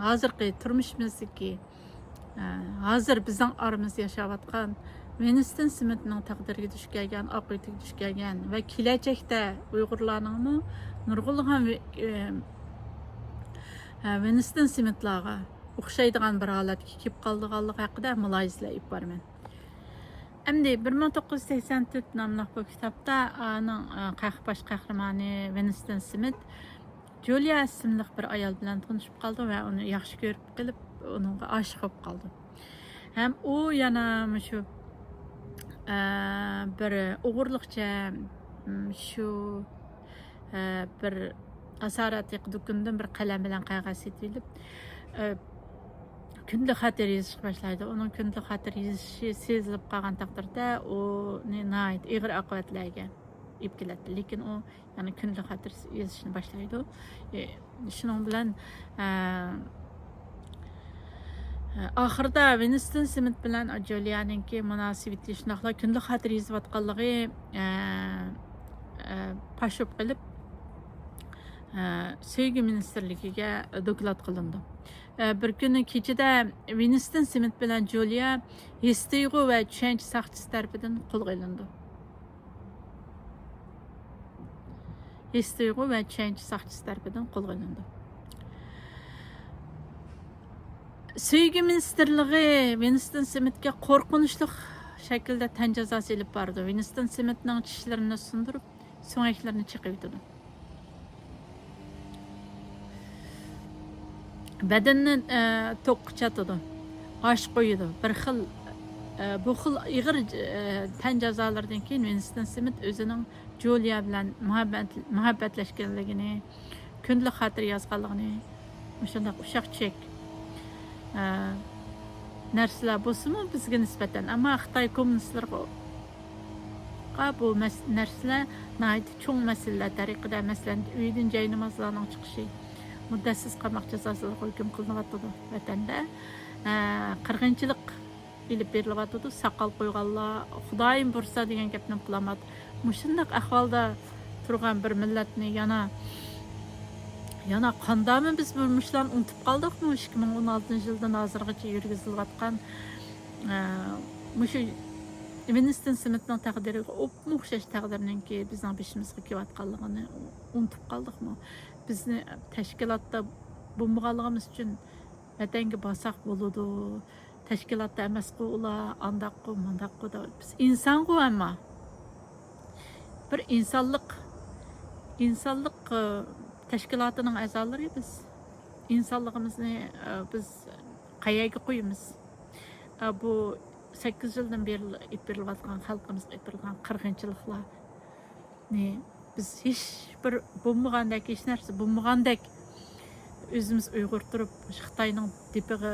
ھازىرقى تۇرمۇشىمىزدىكى، ئە، ھازىر بىزنىڭ ئارىمىزدا ياشاۋاتقان ۋىنستون سمىتنىڭ تەقدىرىگە دۇچ كەلگەن، ئاقىۋىتىگە دۇچ كەلگەن ۋە كېلەچەكتە ئۇيغۇرلارنىڭمۇ نۇرغۇنلىغان ۋى-، ئە، ئە، ۋىنستون سمىتلارغا ئوخشايدىغان بىر ھالەتكە كېلىپ قالىدىغانلىقى ھەققىدە مۇلاھىزىلەر ئېلىپ بارىمەن. ئەمدى بىر مىڭ توققۇز يۈز سەكسەن تۆت ناملىق بۇ كىتابتا ئانىڭ، ئە، قەھ-، باش قەھرىمانى ۋىنستون سمىت جۇلىيا ئىسىملىق بىر ئايال بىلەن تونۇشۇپ قالىدۇ ۋە ئۇنى ياخشى كۆرۈپ قېلىپ، ئۇنىڭغا ئاشىق بولۇپ قالىدۇ. ھەم ئۇ يەنە مۇشۇ، ئە، بىر ئوغرىلىقچە، م، شۇ، ئە، بىر ئاسارەت يېقى دۇكىنىدىن بىر قەلەم بىلەن قەغەز سېتىۋېلىپ، ئە، كۈندىلىك خاتىرە يېزىشقا باشلايدۇ. ئۇنىڭ كۈندىلىك خاتىرە يېزىشى سېزىلىپ قالغان تەقدىردە، ئۇنى ناھايىتى ئېغىر ئاقىۋەتلەرگە ئېلىپ كېلەتتى. لېكىن ئۇ يەنە كۈندىلىك خاتىرە يېزىشنى باشلايدۇ. ئى، شۇنىڭ بىلەن، ئە، ئاخىرىدا ۋىنستون سمىت بىلەن جۇلىيانىڭكى مۇناسىۋىتى شۇنداقلا كۈندىلىك خاتىرە يېزىۋاتقانلىقى، ئە، ئە، پاش بولۇپ قېلىپ، ئە، سۆيگۈ مىنىستىرلىكىگە دوكلات قىلىنىدۇ. ئە، بىر كۈنى كېچىدە ۋىنستون سمىت بىلەن جۇلىيا ھېس تۇيغۇ ۋە چۈشەنچە ساقچىسى تەرىپىدىن قولغا ئېلىنىدۇ. ھېس تۇيغۇ ۋە چۈشەنچە ساقچىسى تەرىپىدىن قولغا ئېلىنىدۇ. سۆيگۈ مىنىستىرلىقى ۋىنستون سمىتكە قورقۇنچلۇق شەكىلدە تەن جازاسى ئېلىپ بارىدۇ. ۋىنستون سمىتنىڭ چىشلىرىنى سۇندۇرۇپ، سۆڭەكلىرىنى چېقىۋېتىدۇ. بەدىنىنى، ئە، توكقا چاتىدۇ، ئاش قويىدۇ. بىر خىل، ئە، بۇ خىل ئېغىر، ئە، تەن جازالىرىدىن كېيىن ۋىنستون سمىت ئۆزىنىڭ جۇلىيا بىلەن مۇھەببەت-، مۇھەببەتلەشكەنلىكىنى، كۈندىلىك خاتىرە يازغانلىقىنى، مۇشۇنداق ئۇششاق چېك، ئە، نەرسىلەر بولسىمۇ بىزگە نىسبەتەن، ئەمما خىتاي كوممۇنىستلىرىغا بۇ مەس-، نەرسىلەر ناھايىتى چوڭ مەسىلىلەر تەرىقىدە، مەسىلەن، ئۆيدىن جاينامازلارنىڭ چىقىشى، مۇددەتسىز قاماق جازاسىغا ھۆكۈم قىلىنىۋاتىدۇ ۋەتەندە. ئە، قىرغىنچىلىق ئېلىپ بېرىلىۋاتىدۇ. ساقال قويغانلار، خۇدايىم بۇرسا دېگەن گەپنى قىلامات. مۇشۇنداق ئەھۋالدا تۇرغان بىر مىللەتنى يەنە، يەنە قانداقمۇ بىز بۇ مۇشۇلارنى ئۇنتۇپ قالدۇقمۇ؟ ئىككى مىڭ ئون ئالتىنچى يىلدىن ھازىرغىچە يۈرگۈزۈلۈۋاتقان، ئە، مۇشۇ ۋىنستون سمىتنىڭ تەقدىرىگە ئوپمۇ ئوخشاش تەقدىرنىڭكى بىزنىڭ بېشىمىزغا كېلىۋاتقانلىقىنى ئۇنتۇپ قالدۇقمۇ؟ بىزنى تەشكىلاتتا بولمىغانلىقىمىز ئۈچۈن ۋەتەنگە بارساق بولىدۇ، تەشكىلاتتا ئەمەسقۇ ئۇلار، ئانداققۇ، مانداققۇ دەپ. بىز ئىنسانغۇ، ئەمما بىر ئىنسانلىق، ئىنسانلىق، ئى، تەشكىلاتىنىڭ ئەزالىرى بىز. ئىنسانلىقىمىزنى، ئى، بىز قەيەرگە قويىمىز؟ ئى، بۇ سەككىز يىلدىن بېرى ئېلىپ بېرىلىۋاتقان، خەلقىمىزغا ئېلىپ بېرىلغان قىرغىنچىلىقلار، نى بىز ھېچ بىر بولمىغاندەك، ھېچ نەرسە بولمىغاندەك ئۆزىمىز ئۇيغۇر تۇرۇپ، خىتاينىڭ دېپىغا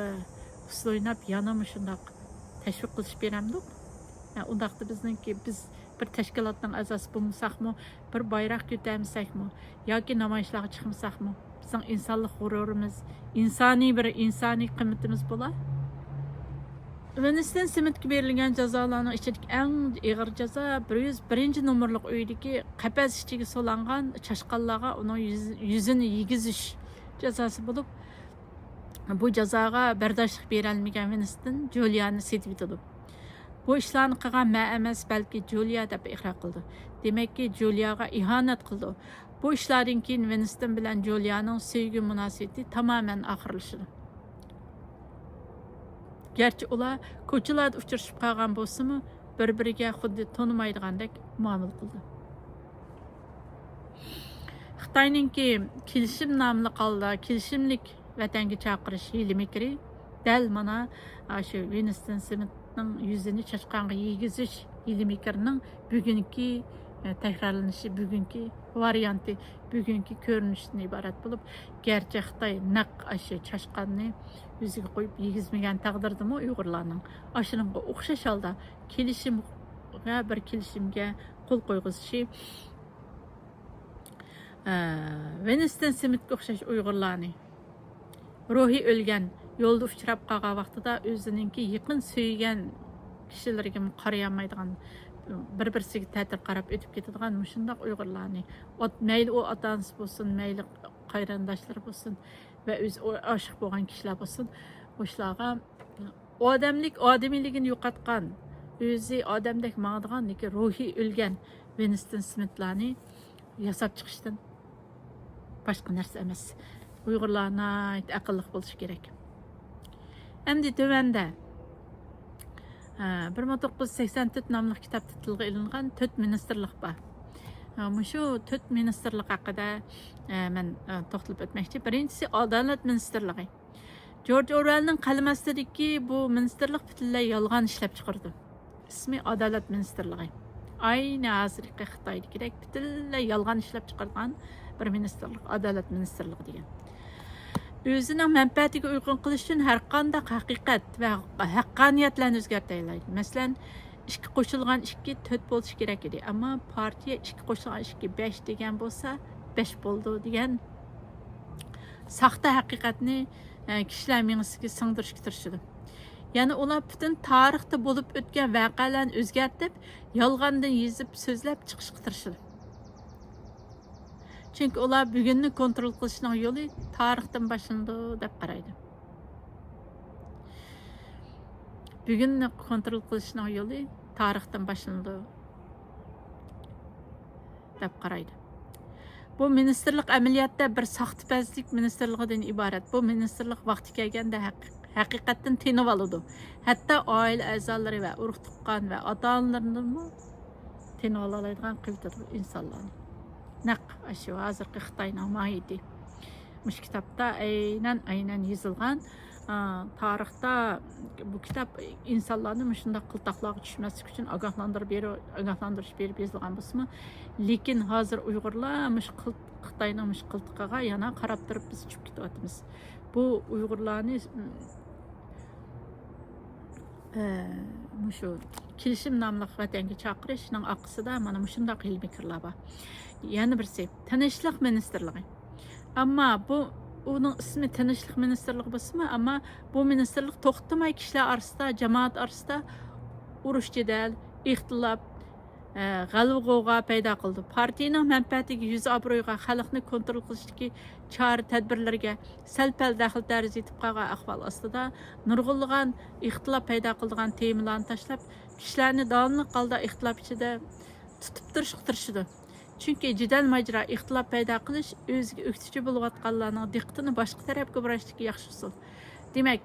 ئۇسسۇل ئويناپ، يەنە مۇشۇنداق تەشۋىق قىلىش بېرەمدۇق؟ ھە، ئۇنداقتا بىزنىڭكى، بىز بىر تەشكىلاتنىڭ ئەزاسى بولمىساقمۇ، بىر بايراق كۆتەرمىسەكمۇ ياكى نامايىشلارغا چىقمىساقمۇ، بىزنىڭ ئىنسانلىق غۇرۇرىمىز، ئىنسانىي بىر ئىنسانىي قىممىتىمىز بولا. ۋىنستون سمىتكە بېرىلگەن جازالارنىڭ ئىچىدىكى ئەڭ ئېغىر جازا بىر يۈز بىرىنچى نومۇرلۇق ئۆيدىكى قەپەس ئىچىگە سولانغان چاشقانلارغا ئۇنىڭ يۈز-، يۈزىنى يېگۈزۈش جازاسى بولۇپ، بۇ جازاغا بەرداشلىق بېرەلمىگەن ۋىنستون جۇلىيانى سېتىۋېتىدۇ. بۇ ئىشلارنى قىلغان مەن ئەمەس، بەلكى جۇلىيا دەپ ئىقرار قىلىدۇ. دېمەككى، جۇلىياغا ئىھانەت قىلىدۇ. بۇ ئىشلاردىن كېيىن ۋىنستون بىلەن جۇلىيانىڭ سۆيگۈ مۇناسىۋىتى تامامەن ئاخىرلىشىدۇ. گەرچە ئۇلار كوچىلاردا ئۇچرىشىپ قالغان بولسىمۇ، بىر-بىرىگە خۇددى تونۇمايدىغاندەك مۇئامىلە قىلىدۇ. خىتاينىڭكى كېلىشىم ناملىق ھالدا كېلىشىملىك ۋەتەنگە چاقىرىش ھىيلە-مىكرى دەل مانا ئاشۇ ۋىنستون سمىتنىڭ يۈزىنى چاشقانغا يېگۈزۈش ھىيلە-مىكرىنىڭ بۈگۈنكى، ئە، تەكرارلىنىشى، بۈگۈنكى ۋارىيانتى، بۈگۈنكى كۆرۈنۈشتىن ئىبارەت بولۇپ، گەرچە خىتاي نەق ئاشۇ چاشقاننى يۈزىگە قويۇپ يېگۈزمىگەن تەقدىردىمۇ، ئۇيغۇرلارنىڭ ئاشۇنىڭغا ئوخشاش ھالدا كېلىشىمگە، بىر كېلىشىمگە قول قويغۇزۇشى، ئە، ۋىنستون سمىتكە ئوخشاش ئۇيغۇرلارنى، روھى ئۆلگەن، يولدا ئۇچراپ قالغان ۋاقتىدا ئۆزىنىڭكى يېقىن سۆيگەن كىشىلىرىگىمۇ قارىيالمايدىغان، بىر-بىرسىگە تەتۈر قاراپ ئۆتۈپ كېتىدىغان مۇشۇنداق ئۇيغۇرلارنى، ئات-، مەيلى ئۇ ئاتا-ئانىسى بولسۇن، مەيلى قېرىنداشلىرى بولسۇن ۋە ئۆزى ئاشىق بولغان كىشىلەر بولسۇن، مۇشۇلارغا ئادەملىك، ئادىمىيلىكىنى يوقاتقان، ئۆزى ئادەمدەك ماڭىدىغان، لېكىن روھى ئۆلگەن ۋىنستون سمىتلارنى ياساپ چىقىشتىن باشقا نەرسە ئەمەس. ئۇيغۇرلار ناھايىتى ئەقىللىق بولۇشى كېرەك. ئەمدى تۆۋەندە، ئە، بىر مىڭ توققۇز يۈز سەكسەن تۆت ناملىق كىتابتا تىلغا ئېلىنغان تۆت مىنىستىرلىق بار. ئە، مۇشۇ تۆت مىنىستىرلىق ھەققىدە، ئە، مەن، ئە، توختىلىپ ئۆتمەكچى. بىرىنچىسى ئادالەت مىنىستىرلىقى. جورج ئورۋېلنىڭ قەلىمى ئاستىدىكى بۇ مىنىستىرلىق پۈتۈنلەي يالغان ئىشلەپ چىقىرىدۇ. ئىسمى ئادالەت مىنىستىرلىقى. ئاينى ھازىرقى خىتايدىكىدەك پۈتۈنلەي يالغان ئىشلەپ چىقارغان بىر مىنىستىرلىق، ئادالەت مىنىستىرلىقى دېگەن. ئۆزىنىڭ مەنپەئەتىگە ئۇيغۇن قىلىش ئۈچۈن ھەرقانداق ھەقىقەت ۋە ھەققانىيەتلەرنى ئۆزگەرتەلەيدۇ. مەسىلەن، ئىككى قوشۇلغان ئىككى تۆت بولۇشى كېرەك ئىدى. ئەمما پارتىيە ئىككى قوشۇلغان ئىككى بەش دېگەن بولسا، بەش بولىدۇ دېگەن ساختا ھەقىقەتنى، ئە، كىشىلەر مېڭىسىگە سىڭدۈرۈشكە تىرىشىدۇ. يەنە ئۇلار پۈتۈن تارىختا بولۇپ ئۆتكەن ۋەقەلەرنى ئۆزگەرتىپ، يالغاندىن يېزىپ، سۆزلەپ چىقىشقا تىرىشىدۇ. چۈنكى ئۇلار بۈگۈننى كونترول قىلىشنىڭ يولى تارىختىن باشلىنىدۇ دەپ قارايدۇ. بۈگۈننى كونترول قىلىشنىڭ يولى تارىختىن باشلىنىدۇ دەپ قارايدۇ. بۇ مىنىستىرلىق ئەمەلىيەتتە بىر ساختىپەزلىك مىنىستىرلىقىدىن ئىبارەت. بۇ مىنىستىرلىق ۋاقتى كەلگەندە ھەقىق-، ھەقىقەتتىن تېنىۋالىدۇ. ھەتتا ئائىلە ئەزالىرى ۋە ئۇرۇق تۇغقان ۋە ئاتا ئانىلىرىنىمۇ تېنىۋالالايدىغان قىلىۋېتىدۇ ئىنسانلارنى. نەق ئاشۇ ھازىرقى خىتاينىڭ ماھىيىتى. مۇشۇ كىتابتا ئەينەن، ئەينەن يېزىلغان. ئا، تارىختا بۇ كىتاب ئىنسانلارنى مۇشۇنداق قىلتاقلارغا چۈشمەسلىك ئۈچۈن ئاگاھلاندۇرۇپ بېرىپ، ئاگاھلاندۇرۇش بېرىپ يېزىلغان بولسىمۇ، لېكىن ھازىر ئۇيغۇرلار مۇشۇ قىل-، خىتاينىڭ مۇشۇ قىلتىقىغا يەنە قاراپ تۇرۇپ بىز چۈشۈپ كېتىۋاتىمىز. بۇ ئۇيغۇرلارنى، ئە، مۇشۇ كېلىشىم ناملىق ۋەتەنگە چاقىرىشنىڭ ئارقىسىدا مانا مۇشۇنداق ھىيلە-مىكىرلار بار. يەنە بىرسى، تىنچلىق مىنىستىرلىقى. ئەمما بۇ، ئۇنىڭ ئىسمى تىنچلىق مىنىستىرلىقى بولسىمۇ، ئەمما بۇ مىنىستىرلىق توختىماي كىشىلەر ئارىسىدا، جامائەت ئارىسىدا ئۇرۇش-جېدەل، ئىختىلاپ، ئە، غەلۋە-غوۋغا پەيدا قىلىدۇ. پارتىيىنىڭ مەنپەئەتىگە، يۈز-ئابرۇيىغا، خەلقنى كونترول قىلىشتىكى چارە-تەدبىرلەرگە سەل-پەل دەخلى-تەرۇز يېتىپ قالغان ئەھۋال ئاستىدا، نۇرغۇنلىغان ئىختىلاپ پەيدا قىلىدىغان تېمىلارنى تاشلاپ، كىشىلەرنى داۋاملىق ھالدا ئىختىلاپ ئىچىدە تۇتۇپ تۇرۇشقا تىرىشىدۇ. چۈنكى جېدەل-ماجىرا، ئىختىلاپ پەيدا قىلىش ئۆزىگە ئۆكتىچى بولۇۋاتقانلارنىڭ دىققىتىنى باشقا تەرەپكە بۇراشتىكى ياخشى ئۇسۇل. دېمەك،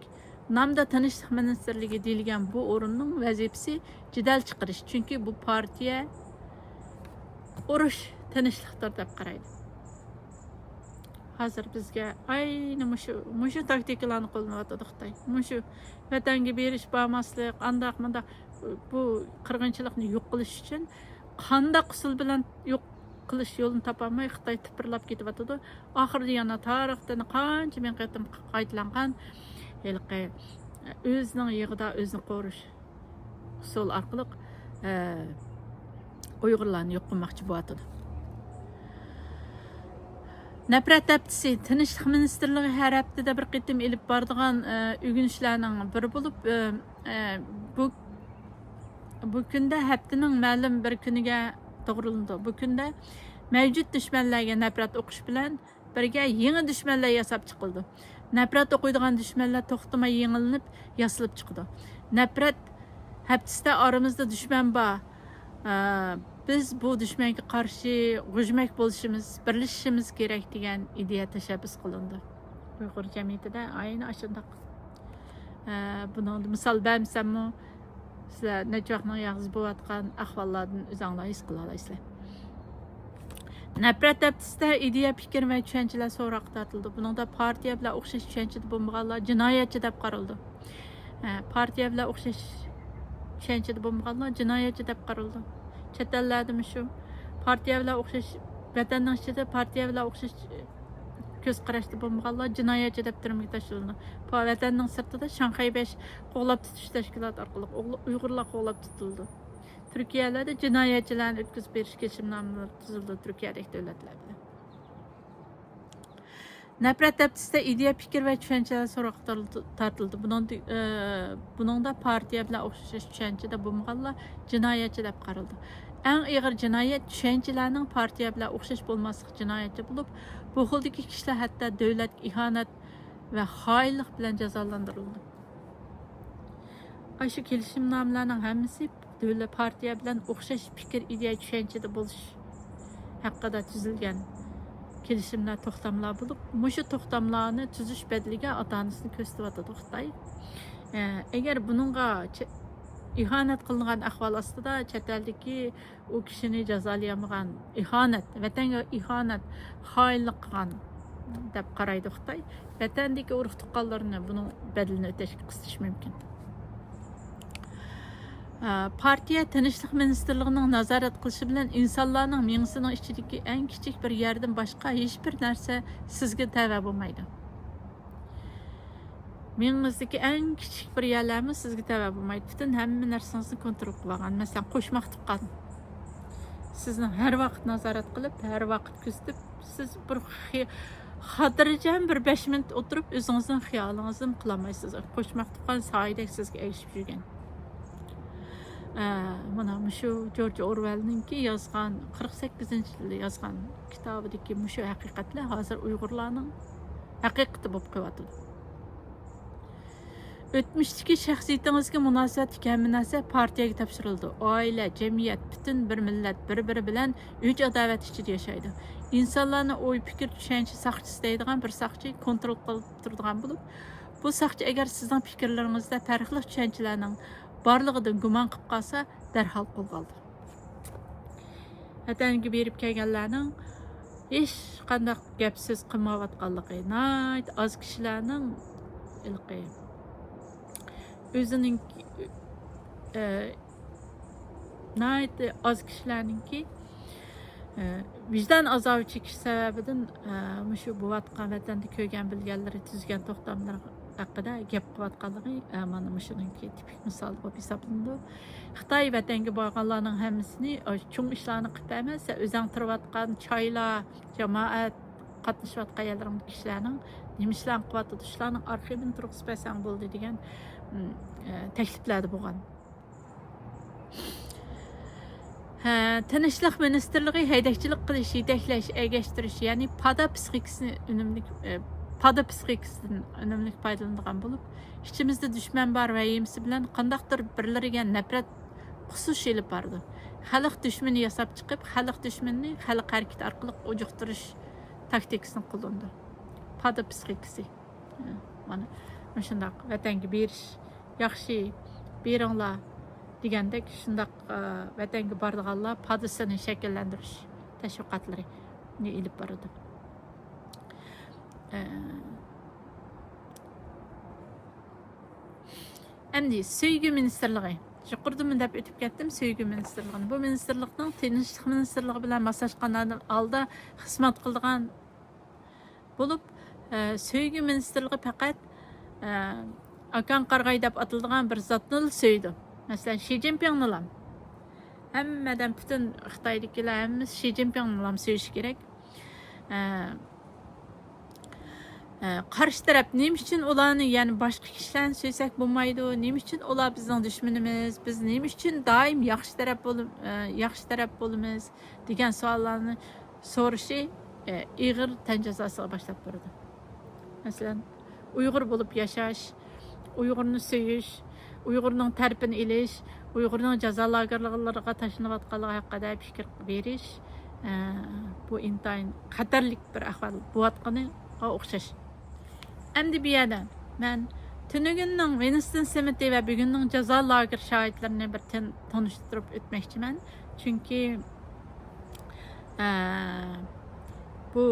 نامدا تىنچلىق مىنىستىرلىكى دېيىلگەن بۇ ئورۇننىڭ ۋەزىپىسى جېدەل چىقىرىش، چۈنكى بۇ پارتىيە ئۇرۇش تىنچلىقتۇر دەپ قارايدۇ. ھازىر بىزگە ئەينى مۇشۇ، مۇشۇ تاكتىكىلارنى قوللىنىۋاتىدۇ خىتاي. مۇشۇ ۋەتەنگە بېرىش، بارماسلىق، ئانداق مۇنداق، بۇ قىرغىنچىلىقنى يوق قىلىش ئۈچۈن قانداق ئۇسۇل بىلەن يوق قىلىش يولىنى تاپالماي خىتاي تىپىرلاپ كېتىۋاتىدۇ. ئاخىرىدا يەنە تارىختا قانچە مىڭ قېتىم قايتىلانغان ھېلىقى ئۆزىنىڭ يېغىدا ئۆزىنى قورۇش ئۇسۇلى ئارقىلىق، ئە، ئۇيغۇرلارنى يوق قىلماقچى بولۇۋاتىدۇ. نەپرەت ھەپتىسى. تىنچلىق مىنىستىرلىقى ھەر ھەپتىدە بىر قېتىم ئېلىپ بارىدىغان، ئە، ئۆگىنىشلەرنىڭ بىرى بولۇپ، ئە، ئە، بۇ، بۇ كۈندە ھەپتىنىڭ مەلۇم بىر كۈنىگە توغرىلىنىدۇ. بۇ كۈندە مەۋجۇت دۈشمەنلەرگە نەپرەت ئوقۇش بىلەن بىرگە يېڭى دۈشمەنلەر ياساپ چىقىلىدۇ. نەپرەت ئوقۇيدىغان دۈشمەنلەر توختىماي يېڭىلىنىپ، ياسىلىپ چىقىدۇ. نەپرەت ھەپتىسىدە ئارىمىزدا دۈشمەن بار. ئە، بىز بۇ دۈشمەنگە قارشى غۇژمەك بولۇشىمىز، بىرلىشىشىمىز كېرەك دېگەن ئىدىيە تەشەببۇس قىلىنىدۇ. ئۇيغۇر جەمئىيىتىدە ئاينى ئاشۇنداق. ئە، بۇنىڭدا مىسال بەرمىسەممۇ، سىلەر نەچچە ۋاقىتنىڭ ياغىسى بولۇۋاتقان ئەھۋاللاردىن ئۆزۈڭلار ھېس قىلالايسىلەر. نەپرەت ھەپتىسىدە ئىدىيە، پىكىر ۋە چۈشەنچىلەر سوراققا تارتىلىدۇ. بۇنىڭدا پارتىيە بىلەن ئوخشاش چۈشەنچىدە بولمىغانلار جىنايەتچى دەپ قارىلىدۇ. ھە، پارتىيە بىلەن ئوخشاش چۈشەنچىدە بولمىغانلار جىنايەتچى دەپ قارىلىدۇ. چەت ئەللەردىمۇ شۇ. پارتىيە بىلەن ئوخشاش، ۋەتەننىڭ ئىچىدە پارتىيە بىلەن ئوخشاش كۆز قاراشتا بولمىغانلار جىنايەتچى دەپ تۈرمىگە تاشلىنىدۇ. پا-، ۋەتەننىڭ سىرتىدا شاڭخەي بەش قوغلاپ تۇتۇش تەشكىلاتى ئارقىلىق ئوغلى-، ئۇيغۇرلار قوغلاپ تۇتۇلىدۇ. تۈركىيەلەردە جىنايەتچىلەرنى ئۆتكۈزۈپ بېرىش كېلىشىمنامىلىرى تۈزۈلىدۇ تۈركىيەدەك دۆلەتلەر بىلەن. نەپرەت ھەپتىسىدە ئىدىيە، پىكىر ۋە چۈشەنچىلەر سوراققا تارتىلدى. بۇنىڭدا، ئى، بۇنىڭدا پارتىيە بىلەن ئوخشاش چۈشەنچىدە بولمىغانلار جىنايەتچى دەپ قارىلىدۇ. ئەڭ ئېغىر جىنايەت چۈشەنچىلەرنىڭ پارتىيە بىلەن ئوخشاش بولماسلىق جىنايەتچى بولۇپ، بۇ خىلدىكى كىشىلەر ھەتتا دۆلەتكە ئىھانەت ۋە خائىنلىق بىلەن جازالىندۇرۇلىدۇ. ئاشۇ كېلىشىمنامىلەرنىڭ ھەممىسى دۆلەت پارتىيە بىلەن ئوخشاش پىكىر، ئىدىيە، چۈشەنچىدە بولۇش ھەققىدە تۈزۈلگەن كېلىشىملەر، توختاملار بولۇپ، مۇشۇ توختاملارنى تۈزۈش بەدىلىگە ئاتا-ئانىسىنى كۆرسىتىۋاتىدۇ خىتاي. ئە، ئەگەر بۇنىڭغا چە-، ئىھانەت قىلىنغان ئەھۋال ئاستىدا چەت ئەلدىكى ئۇ كىشىنى جازالىيالمىغان، ئىھانەت، ۋەتەنگە ئىھانەت، خائىنلىق قىلغان دەپ قارايدۇ خىتاي. ۋەتەندىكى ئۇرۇق-تۇغقانلىرىنى بۇنىڭ بەدىلىنى ئۆتەشكە قىستىشى مۇمكىن. ئا، پارتىيە تىنچلىق مىنىستىرلىقىنىڭ نازارەت قىلىشى بىلەن ئىنسانلارنىڭ مېڭىسىنىڭ ئىچىدىكى ئەڭ كىچىك بىر يەردىن باشقا ھېچبىر نەرسە سىزگە تەۋە بولمايدۇ. مېڭىڭىزدىكى ئەڭ كىچىك بىر يەرلەرمۇ سىزگە تەۋە بولمايدۇ. پۈتۈن ھەممە نەرسىڭىزنى كونترول قىلىۋالغان. مەسىلەن، قوشماق تۇغقان سىزنى ھەر ۋاقىت نازارەت قىلىپ، ھەر ۋاقىت كۆزىتىپ، سىز بىر خى-، خاتىرجەم بىر بەش مىنۇت ئولتۇرۇپ، ئۆزىڭىزنىڭ خىيالىڭىزنىمۇ قىلالمايسىز. قوشماق تۇغقان سايىدەك سىزگە ئەگىشىپ يۈرگەن. ئە، مانا مۇشۇ جورج ئورۋېلنىڭكى يازغان، قىرىق سەككىزىنچى يىلى يازغان كىتابىدىكى مۇشۇ ھەقىقەتلەر ھازىر ئۇيغۇرلارنىڭ ھەقىقىتى بولۇپ قېلىۋاتىدۇ. ئۆتمۈشتىكى شەخسىيىتىڭىزگە مۇناسىۋەتلىك ھەممە نەرسە پارتىيەگە تاپشۇرۇلىدۇ. ئائىلە، جەمئىيەت، پۈتۈن بىر مىللەت بىر-بىرى بىلەن ئۆچ-ئاداۋەت ئىچىدە ياشايدۇ. ئىنسانلارنى ئوي، پىكىر، چۈشەنچە ساقچىسى دەيدىغان بىر ساقچى كونترول قىلىپ تۇرىدىغان بولۇپ، بۇ ساقچى ئەگەر سىزنىڭ پىكىرلىرىڭىزدە پەرقلىق چۈشەنچىلەرنىڭ بارلىقىدىن گۇمان قىلىپ قالسا، دەرھال قولغا ئالىدۇ. ۋەتەنگە بېرىپ كەلگەنلەرنىڭ ھېچقانداق گەپ سۆز قىلمايۋاتقانلىقى، ناھايىتى ئاز كىشىلەرنىڭ ھېلىقى ئۆزىنىڭ، ئە، ناھايىتى ئاز كىشىلەرنىڭكى، ئە، ۋىجدان ئازابى چېكىش سەۋەبىدىن، ئە، مۇشۇ بولۇۋاتقان ۋەتەندە كۆرگەن بىلگەنلىرى، تۈزگەن توختاملىرى ھەققىدە گەپ قىلىۋاتقانلىقى، ئە، مانا مۇشۇنىڭكى تىپىك مىسالى بولۇپ ھېسابلىنىدۇ. خىتاي ۋەتەنگە بارغانلارنىڭ ھەممىسىنى، ئاشۇ چوڭ ئىشلارنى قىلىپ ئەمەس، ئۆزەڭ تۇرۇۋاتقان چايلار، جامائەت قاتنىشىۋاتقان يەرلىرىڭدىكى كىشىلەرنىڭ نېمە ئىشلارنى قىلىۋاتىدۇ، شۇلارنىڭ ئارخىپىنى تۇرغۇزۇپ بەرسەڭ بولدى دېگەن، ئىم، ئە، تەكلىپلەردە بولغان. ھە، تىنچلىق مىنىستىرلىقى ھەيدەكچىلىك قىلىش، يېتەكلەش، ئەگەشتۈرۈش، يەنى پادا پىسخىكىسىنى ئۈنۈملۈك، ئە، پادا پىسخىكىسىدىن ئۈنۈملۈك پايدىلىنىدىغان بولۇپ، ئىچىمىزدە دۈشمەن بار ۋەھىمىسى بىلەن قانداقتۇر بىرلىرىگە نەپرەت قۇسۇش ئېلىپ بارىدۇ. خەلق دۈشمىنى ياساپ چىقىپ، خەلق دۈشمىنىنى خەلق ھەرىكىتى ئارقىلىق ئۇجۇقتۇرۇش تاكتىكىسىنى قوللىنىدۇ. پادا پىسخىكىسى. مانا مۇشۇنداق ۋەتەنگە بېرىش ياخشى، بېرىڭلار دېگەندەك، شۇنداق، ئە، ۋەتەنگە بارىدىغانلار پادىسىنى شەكىللەندۈرۈش تەشۋىقاتلىرىنى ئېلىپ بارىدۇ. ئە، ئەمدى سۆيگۈ مىنىستىرلىقى. يۇقىرىدىمۇ دەپ ئۆتۈپ كەتتىم سۆيگۈ مىنىستىرلىقىنى. بۇ مىنىستىرلىقنىڭ تىنچلىق مىنىستىرلىقى بىلەن ماسلاشقاندىن ئالدىدا خىزمەت قىلىدىغان بولۇپ، ئە، سۆيگۈ مىنىستىرلىقى پەقەت، ئە، ئاكاڭ قارىغاي دەپ ئاتىلىدىغان بىر زاتنىلا سۆيىدۇ. مەسىلەن، شى جىنپىڭنىلام. ھەممىدىن پۈتۈن خىتايدىكىلەر ھەممىسى شى جىنپىڭنىلام سۆيۈشى كېرەك. ئە، ئە، قارشى تەرەپ نېمە ئۈچۈن ئۇلارنى، يەنى باشقا كىشىلەرنى سۆيسەك بولمايدۇ؟ نېمە ئۈچۈن ئۇلار بىزنىڭ دۈشمىنىمىز؟ بىز نېمە ئۈچۈن دائىم ياخشى تەرەپ بولۇم-، ئە، ياخشى تەرەپ بولىمىز؟ دېگەن سوئاللارنى سورىشى، ئە، ئېغىر تەن جازاسىغا باشلاپ بېرىدۇ. مەسىلەن، ئۇيغۇر بولۇپ ياشاش، ئۇيغۇرنى سۆيۈش، ئۇيغۇرنىڭ تەرىپىنى ئېلىش، ئۇيغۇرنىڭ جازا لاگېرلىرىغا تاشلىنىۋاتقانلىقى ھەققىدە پىكىر بېرىش، ئە، بۇ ئىنتايىن خەتەرلىك بىر ئەھۋال بولۇۋاتقىنىغا ئوخشاش. ئەمدى بۇ يەردە مەن تۈنۈگۈننىڭ ۋىنستون سمىتى ۋە بۈگۈننىڭ جازا لاگېر شاھىتلىرىنى بىر تەن-، تونۇشتۇرۇپ ئۆتمەكچىمەن. چۈنكى، ئە، بۇ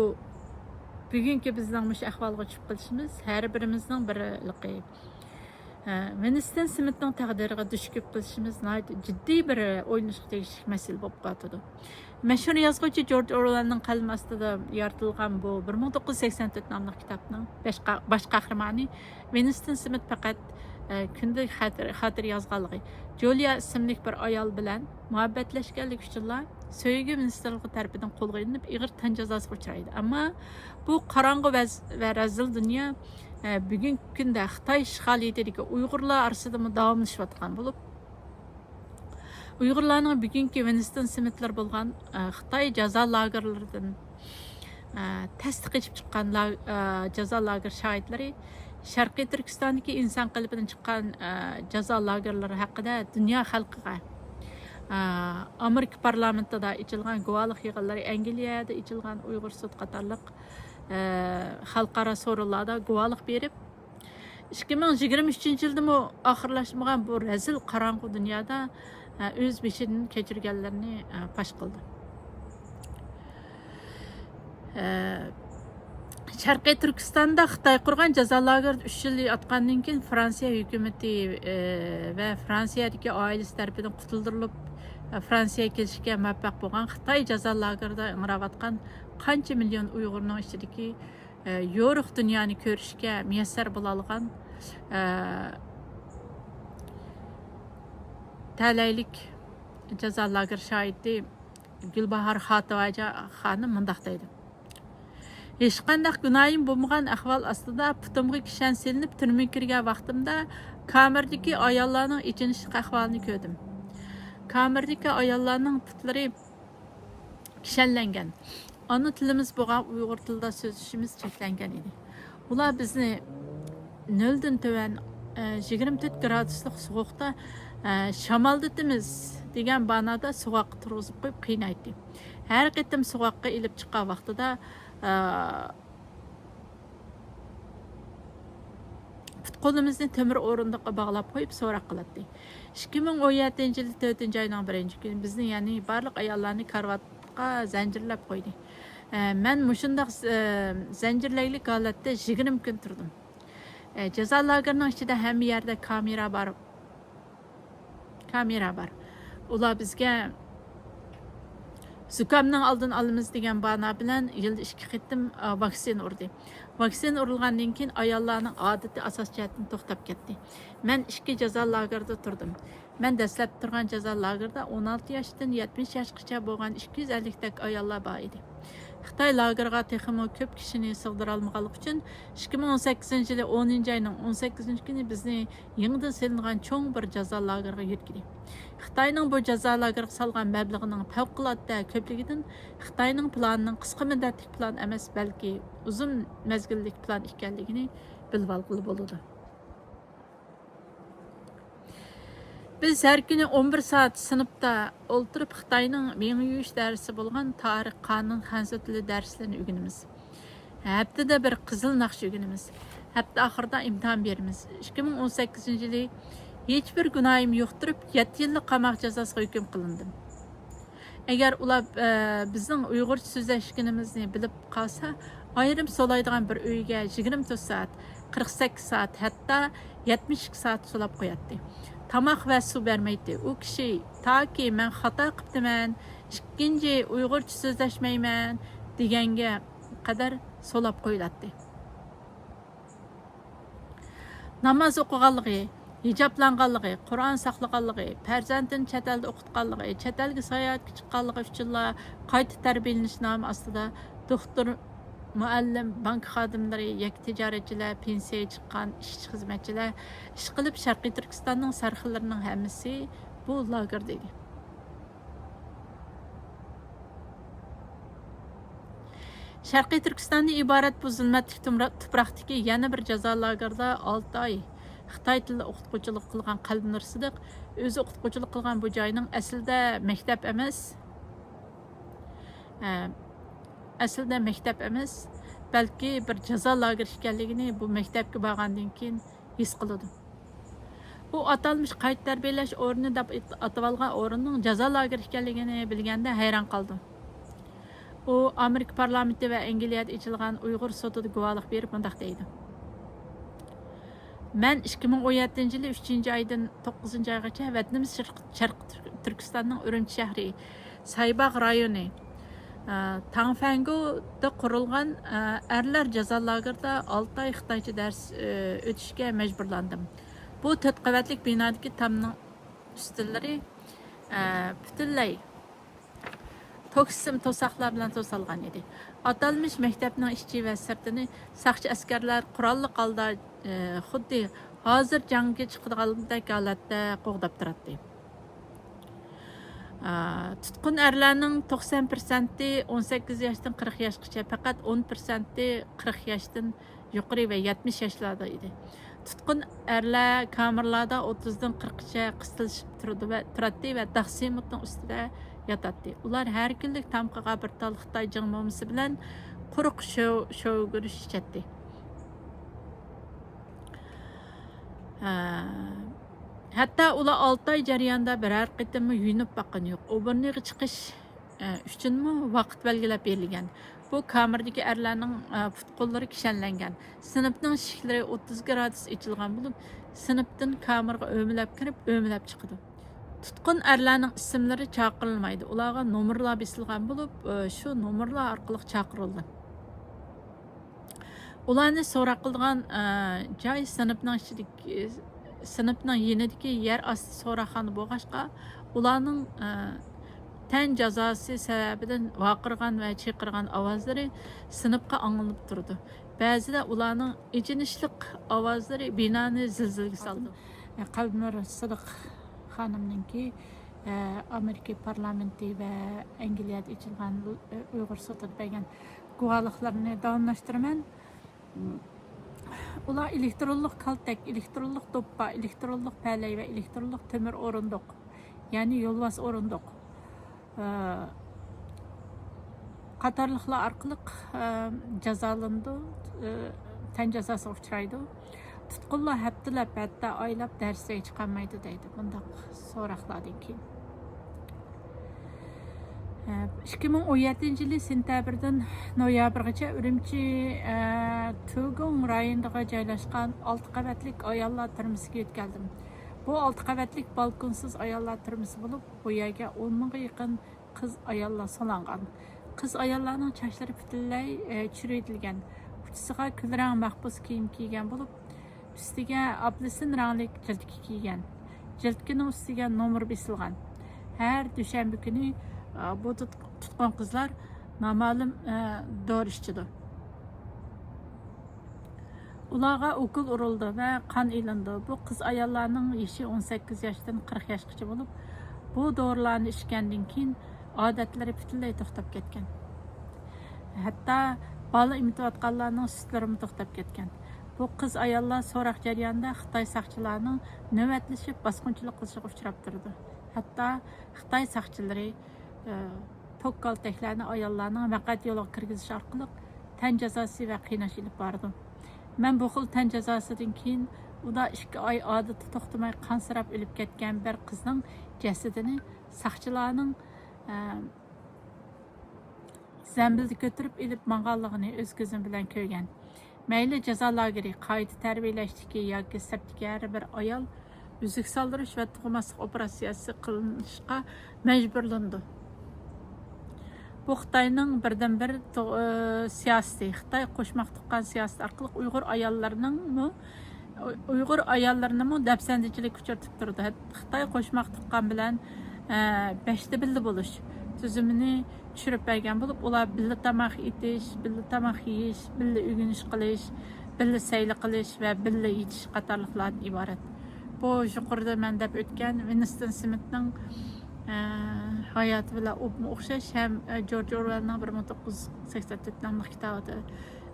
بۈگۈنكى بىزنىڭ مۇشۇ ئەھۋالغا چۈشۈپ قېلىشىمىز ھەر بىرىمىزنىڭ بىر ھېلىقى، ئە، ۋىنستون سمىتنىڭ تەقدىرىگە دۈچ كېلىپ قېلىشىمىز ناھايىتى جىددىي بىر ئويلىنىشقا تېگىشلىك مەسىلە بولۇپ قالىدۇ. مەشھۇر يازغۇچى جورج ئورۋېلنىڭ قەلىمى ئاستىدا يارىتىلغان بۇ بىر مىڭ توققۇز يۈز سەكسەن تۆت ناملىق كىتابنىڭ باش قا-، باش قەھرىمانى ۋىنستون سمىت پەقەت، ئە، كۈندىلىك خاتىرە، خاتىرە يازغانلىقى، جۇلىيا ئىسىملىك بىر ئايال بىلەن مۇھەببەتلەشكەنلىكى ئۈچۈنلا سۆيگۈ مىنىستىرلىقى تەرىپىدىن قولغا ئېلىنىپ، ئېغىر تەن جازاسىغا ئۇچرايدۇ. ئەمما بۇ قاراڭغۇ ۋەز-، ۋە رەزىل دۇنيا، ئە، بۈگۈنكى كۈندە خىتاي ئىشغالىيىتىدىكى ئۇيغۇرلار ئارىسىدىمۇ داۋاملىشىۋاتقان بولۇپ، ئۇيغۇرلارنىڭ بۈگۈنكى ۋىنستون سمىتلىرى بولغان، ئە، خىتاي جازا لاگېرلىرىدىن، ئە، تەستە قېچىپ چىققان لا-، ئە، جازا لاگېر شاھىتلىرى شەرقىي تۈركىستاندىكى ئىنسان قېلىپىدىن چىققان، ئە، جازا لاگېرلىرى ھەققىدە دۇنيا خەلقىگە، ئە، ئامېرىكا پارلامېنتىدا ئېچىلغان گۇۋاھلىق يىغىنلىرى، ئەنگلىيەدە ئېچىلغان ئۇيغۇر سوت قاتارلىق، ئە، خەلقئارا سورۇنلاردا گۇۋاھلىق بېرىپ، ئىككى مىڭ يىگىرمە ئۈچىنچى يىلدىمۇ ئاخىرلاشمىغان بۇ رەزىل قاراڭغۇ دۇنيادا، ئە، ئۆز بېشىدىن كەچۈرگەنلىرىنى، ئە، پاش قىلدى. ئە، شەرقىي تۈركىستاندا خىتاي قۇرغان جازا لاگېرىدا ئۈچ يىل ياتقاندىن كېيىن، فرانسىيە ھۆكۈمىتى، ئە، ۋە فرانسىيەدىكى ئائىلىسى تەرىپىدىن قۇتۇلدۇرۇلۇپ، ئە، فرانسىيەگە كېلىشكە مۇۋەپپەق بولغان خىتاي جازا لاگېرىدا ئىڭراۋاتقان قانچە مىليون ئۇيغۇرنىڭ ئىچىدىكى، ئە، يورۇق دۇنيانى كۆرۈشكە مۇيەسسەر بولالىغان، ئە، تەلەيلىك جازا لاگېر شاھىتى گۈلباھار خاتىۋاجا خانىم مۇنداق دەيدۇ: «ھېچقانداق گۇناھىم بولمىغان ئەھۋال ئاستىدا پۇتۇمغا كىشەن سېلىنىپ تۈرمىگە كىرگەن ۋاقتىمدا كامېردىكى ئاياللارنىڭ ئېچىنىشلىق ئەھۋالىنى كۆردۈم. كامېردىكى ئاياللارنىڭ پۇتلىرى كىشەنلەنگەن. ئانا تىلىمىز بولغان ئۇيغۇر تىلىدا سۆزلىشىمىز چەكلەنگەن ئىدى. ئۇلار بىزنى نۆلدىن تۆۋەن، ئە، يىگىرمە تۆت گرادۇسلۇق سوغۇقتا، ئە، شامالدىتىمىز دېگەن مانادا سوغۇققا تۇرغۇزۇپ قويۇپ قىينايتتى. ھەر قېتىم سوغۇققا ئېلىپ چىققان ۋاقتىدا، ئە، پۇت-قولىمىزنى تۆمۈر ئورۇندۇققا باغلاپ قويۇپ سوراق قىلاتتى. ئىككى مىڭ ئون يەتتىنچى يىلى تۆتىنچى ئاينىڭ بىرىنچى كۈنى بىزنى، يەنى بارلىق ئاياللارنى كارىۋاتقا زەنجىرلەپ قويدى. ئە، مەن مۇشۇنداق، ئە، زەنجىرلەيلىك ھالەتتە يىگىرمە كۈن تۇردۇم. ئە، جازا لاگېرىنىڭ ئىچىدە ھەممە يەردە كامېرا بار. كامېرا بار. ئۇلار بىزگە زۇكامنىڭ ئالدىنى ئالىمىز دېگەن بانا بىلەن يىلدا ئىككى قېتىم، ئا، ۋاكسىنا ئۇردى. ۋاكسىنا ئۇرۇلغاندىن كېيىن ئاياللارنىڭ ئادىتى ئاساسىي جەھەتتىن توختاپ كەتتى. مەن ئىككى جازا لاگېرىدا تۇردۇم. مەن دەسلەپتە تۇرغان جازا لاگېرىدا ئون ئالتە ياشتىن يەتمىش ياشقىچە بولغان ئىككى يۈز ئەللىكتەك ئاياللار بار ئىدى. خىتاي لاگېرغا تېخىمۇ كۆپ كىشىنى سىغدۇرالمىغانلىقى ئۈچۈن، ئىككى مىڭ ئون سەككىزىنچى يىلى ئونىنچى ئاينىڭ ئون سەككىزىنچى كۈنى بىزنى يېڭىدىن سېلىنغان چوڭ بىر جازا لاگېرىغا يۆتكىدى. خىتاينىڭ بۇ جازا لاگېرىغا سالغان مەبلىغىنىڭ پەۋقۇلئاددە كۆپلۈكىدىن خىتاينىڭ پىلانىنىڭ قىسقا مۇددەتلىك پىلان ئەمەس، بەلكى ئۇزۇن مەزگىللىك پىلان ئىكەنلىكىنى بىلىۋالغىلى بولىدۇ. بىز ھەر كۈنى ئون بىر سائەت سىنىپتا ئولتۇرۇپ، خىتاينىڭ مېڭە يۇيۇش دەرسى بولغان تارىخ، قانۇن، خەنزۇ تىلى دەرسلىرىنى ئۆگىنىمىز. ھەپتىدە بىر قىزىل ناخشا ئۆگىنىمىز. ھەپتە ئاخىرىدا ئىمتىھان بېرىمىز. ئىككى مىڭ ئون سەككىزىنچى يىلى ھېچبىر گۇناھىم يوق تۇرۇپ، يەتتە يىللىق قاماق جازاسىغا ھۆكۈم قىلىندىم. ئەگەر ئۇلار، ئە، بىزنىڭ ئۇيغۇرچە سۆزلەشكىنىمىزنى بىلىپ قالسا، ئايرىم سولايدىغان بىر ئۆيگە يىگىرمە تۆت سائەت، قىرىق سەككىز سائەت، ھەتتا يەتمىش ئىككى سائەت سولاپ قوياتتى. تاماق ۋە سۇ بەرمەيتتى. ئۇ كىشى تاكى مەن خاتا قىپتىمەن، ئىككىنچى ئۇيغۇرچە سۆزلەشمەيمەن دېگەنگە قەدەر سولاپ قويۇلاتتى. ناماز ئوقۇغانلىقى، ھىجابلانغانلىقى، قۇرئان ساقلىغانلىقى، پەرزەنتىنى چەت ئەلدە ئوقۇتقانلىقى، چەت ئەلگە ساياھەتكە چىققانلىقى ئۈچۈنلا قايتا تەربىيەلىنىش نامى ئاستىدا دوختۇر، مۇئەللىم، بانكا خادىملىرى، يەككە تىجارەتچىلەر، پېنسىيەگە چىققان ئىشچى خىزمەتچىلەر، ئىشقىلىپ شەرقىي تۈركىستاننىڭ سەرخىللىرىنىڭ ھەممىسى بۇ لاگېردا ئىدى. شەرقىي تۈركىستاندىن ئىبارەت بۇ زۇلمەتلىك تۇمرا-، تۇپراقتىكى يەنە بىر جازا لاگېرىدا ئالتە ئاي خىتاي تىلىدا ئوقۇتقۇچىلىق قىلغان قەلبىنۇر سىدىق ئۆزى ئوقۇتقۇچىلىق قىلغان بۇ جاينىڭ ئەسلىدە مەكتەپ ئەمەس، ئە، ئەسلىدە مەكتەپ ئەمەس، بەلكى بىر جازا لاگېرى ئىكەنلىكىنى بۇ مەكتەپكە بارغاندىن كېيىن ھېس قىلىدۇ. ئۇ ئاتالمىش قايتا تەربىيەلەش ئورنى دەپ ئېت-، ئاتىۋالغان ئورۇننىڭ جازا لاگېرى ئىكەنلىكىنى بىلگەندە ھەيران قالدىم. ئۇ ئامېرىكا پارلامېنتى ۋە ئەنگلىيەدە ئېچىلغان ئۇيغۇر سوتىدا گۇۋاھلىق بېرىپ مۇنداق دەيدۇ: مەن ئىككى مىڭ ئون يەتتىنچى يىلى ئۈچىنچى ئايدىن توققۇزىنچى ئايغىچە ۋەتىنىمىز شەرق-، شەرقىي تۈرك-، تۈركىستاننىڭ ئۈرۈمچى شەھىرى، سايباغ رايونى، ئە، تاڭفەنگۇدا قۇرۇلغان، ئە، ئەرلەر جازا لاگېرىدا ئالتە ئاي خىتايچە دەرس، ئە، ئۆتۈشكە مەجبۇرلاندىم. بۇ تۆت قەۋەتلىك بىنادىكى تامنىڭ ئۈستۈنلىرى، ئە، پۈتۈنلەي توك سىستېما توساقلار بىلەن توسالغان ئىدى. ئاتالمىش مەكتەپنىڭ ئىچى ۋە سىرتىنى ساقچى ئەسكەرلەر قوراللىق ھالدا، ئە، خۇددى ھازىر جەڭگە چىقىدىغاندەك ھالەتتە قوغداپ تۇراتتى. ئا، تۇتقۇن ئەرلەرنىڭ توقسان پىرسەنتى ئون سەككىز ياشتىن قىرىق ياشقىچە، پەقەت ئون پىرسەنتى قىرىق ياشتىن يۇقىرى ۋە يەتمىش ياشلاردا ئىدى. تۇتقۇن ئەرلەر كامېرلاردا ئوتتۇزدىن قىرىققىچە قىستىلىشىپ تۇرىدۇ ۋە، تۇراتتى ۋە داخسىمۇتنىڭ ئۈستىدە ياتاتتى. ئۇلار ھەر كۈنلۈك تامىقىغا بىر تال خىتاي جىڭ مومىسى بىلەن قۇرۇق شو-، شوۋىگۈرۈچ ئىچەتتى. ھە. ھەتتا ئۇلار ئالتە ئاي جەريانىدا بىرەر قېتىممۇ يۇيۇنۇپ باققىنى يوق. ئوبورنىغا چىقىش، ئە، ئۈچۈنمۇ ۋاقىت بەلگىلەپ بېرىلگەن. بۇ كامېردىكى ئەرلەرنىڭ، ئە، پۇت-قوللىرى كىشەنلەنگەن. سىنىپنىڭ ئىشىكلىرى ئوتتۇز گرادۇس ئېچىلغان بولۇپ، سىنىپتىن كامېرغا ئۆمىلەپ كىرىپ، ئۆمىلەپ چىقىدۇ. تۇتقۇن ئەرلەرنىڭ ئىسىملىرى چاقىرىلمايدۇ. ئۇلارغا نومۇرلار بېسىلغان بولۇپ، ئە، شۇ نومۇرلار ئارقىلىق چاقىرىلىدۇ. ئۇلارنى سوراق قىلىدىغان، ئە، جاي سىنىپنىڭ ئىچىدىكى، سىنىپنىڭ يېنىدىكى يەر ئاستى سوراقخانا بولغاچقا، ئۇلارنىڭ، ئە، تەن جازاسى سەۋەبىدىن ۋارقىرىغان ۋە چىرقىرىغان ئاۋازلىرى سىنىپقا ئاڭلىنىپ تۇرىدۇ. بەزىدە ئۇلارنىڭ ئېچىنىشلىق ئاۋازلىرى بىنانى زىلزىلىگە سالىدۇ. قەلبىنۇر سىدىق خانىمنىڭكى، ئە، ئامېرىكا پارلامېنتى ۋە ئەنگلىيەدە ئېچىلغان، ئە، ئۇيغۇر سوتىدا بەرگەن گۇۋاھلىقلىرىنى داۋاملاشتۇرىمەن. ئۇلار ئېلېكترونلۇق كالتەك، ئېلېكترونلۇق دوپپا، ئېلېكترونلۇق پەلەي ۋە ئېلېكترونلۇق تۆمۈر ئورۇندۇق، يەنى يولۋاس ئورۇندۇق، ئى، قاتارلىقلار ئارقىلىق، ئى، جازالىنىدۇ، ئى، تەن جازاسىغا ئۇچرايدۇ. تۇتقۇنلار ھەپتىلەپ، ھەتتا ئايلاپ دەرسلەرگە چىقالمايدۇ دەيدۇ بۇنداق سوراقلاردىن كېيىن. ئىككى مىڭ ئون يەتتىنچى يىلى سېنتەبىردىن نويابىرغىچە ئۈرۈمچى، ئە، تۇگۇڭ رايونىغا جايلاشقان ئالتە قەۋەتلىك ئاياللار تۈرمىسىگە يۆتكەلدىم. بۇ ئالتە قەۋەتلىك بالكونسىز ئاياللار تۈرمىسى بولۇپ، بۇ يەرگە ئون مىڭغا يېقىن قىز ئاياللار سولانغان. قىز ئاياللارنىڭ چاچلىرى پۈتۈنلەي، ئە، چۈرۈيدۈلگەن. ئۇچىسىغا كۈلرەڭ مەخبۇس كىيىم كىيگەن بولۇپ، ئۈستىگە ئاپېلسىن رەڭلىك جىلتكە كىيگەن. جىلتكىنىڭ ئۈستىگە نومۇر بېسىلغان. ھەر دۈشەنبە كۈنى، ئە، بۇ تۇت-، تۇتقۇن قىزلار نامەلۇم، ئە، دورا ئىچىدۇ. ئۇلارغا ئوكۇل ئۇرۇلىدۇ ۋە قان ئېلىنىدۇ. بۇ قىز ئاياللارنىڭ يېشى ئون سەككىز ياشتىن قىرىق ياشقىچە بولۇپ، بۇ دورىلارنى ئىچكەندىن كېيىن ئادەتلىرى پۈتۈنلەي توختاپ كەتكەن. ھەتتا بالا ئېمىتىۋاتقانلارنىڭ سۈتلىرىمۇ توختاپ كەتكەن. بۇ قىز ئاياللار سوراق جەريانىدا خىتاي ساقچىلارنىڭ نۆۋەتلىشىپ باسقۇنچىلىق قىلىشىغا ئۇچراپ تۇرىدۇ. ھەتتا خىتاي ساقچىلىرى، ئە، توك كالتەكلەرنى ئاياللارنىڭ مەقئەت يولىغا كىرگۈزۈش ئارقىلىق تەن جازاسى ۋە قىيناش ئېلىپ بارىدۇ. مەن بۇ خىل تەن جازاسىدىن كېيىن ئۇدا ئىككى ئاي ئادەتتە توختىماي قانسىراپ ئۆلۈپ كەتكەن بىر قىزنىڭ جەسىتىنى ساقچىلارنىڭ، ئە، زەمبىلدە كۆتۈرۈپ ئېلىپ ماڭغانلىقىنى ئۆز كۆزۈم بىلەن كۆرگەن. مەيلى جازا لاگېرى، قايتا تەربىيەلەشتىكى ياكى سىرتتىكى ھەر بىر ئايال ئۈزۈك سالدۇرۇش ۋە تۇغماسلىق ئوپېراتسىيەسى قىلىنىشقا مەجبۇرلىنىدۇ. بۇ خىتاينىڭ بىردىنبىر تو-، ئى، سىياسىتى، خىتاي قوشماق تۇغقان سىياسىتى ئارقىلىق ئۇيغۇر ئاياللىرىنىڭمۇ، ئۇيغۇر ئاياللىرىنىمۇ دەپسەندىچىلىككە ئۇچرىتىپ تۇرىدۇ. ھەت-، خىتاي قوشماق تۇغقان بىلەن، ئە، بەشتە بىللە بولۇش تۈزۈمىنى چۈشۈرۈپ بەرگەن بولۇپ، ئۇلار بىللە تاماق ئېتىش، بىللە تاماق يېيىش، بىللە ئۆگىنىش قىلىش، بىللە سەيلە قىلىش ۋە بىللە يېتىش قاتارلىقلاردىن ئىبارەت. بۇ يۇقىرىدا مەن دەپ ئۆتكەن ۋىنستون سمىتنىڭ، ئە، ھاياتى بىلەن ئوپمۇ ئوخشاش ھەم، ئە، جورج ئورۋېلنىڭ بىر مىڭ توققۇز يۈز سەكسەن تۆت ناملىق كىتابىدا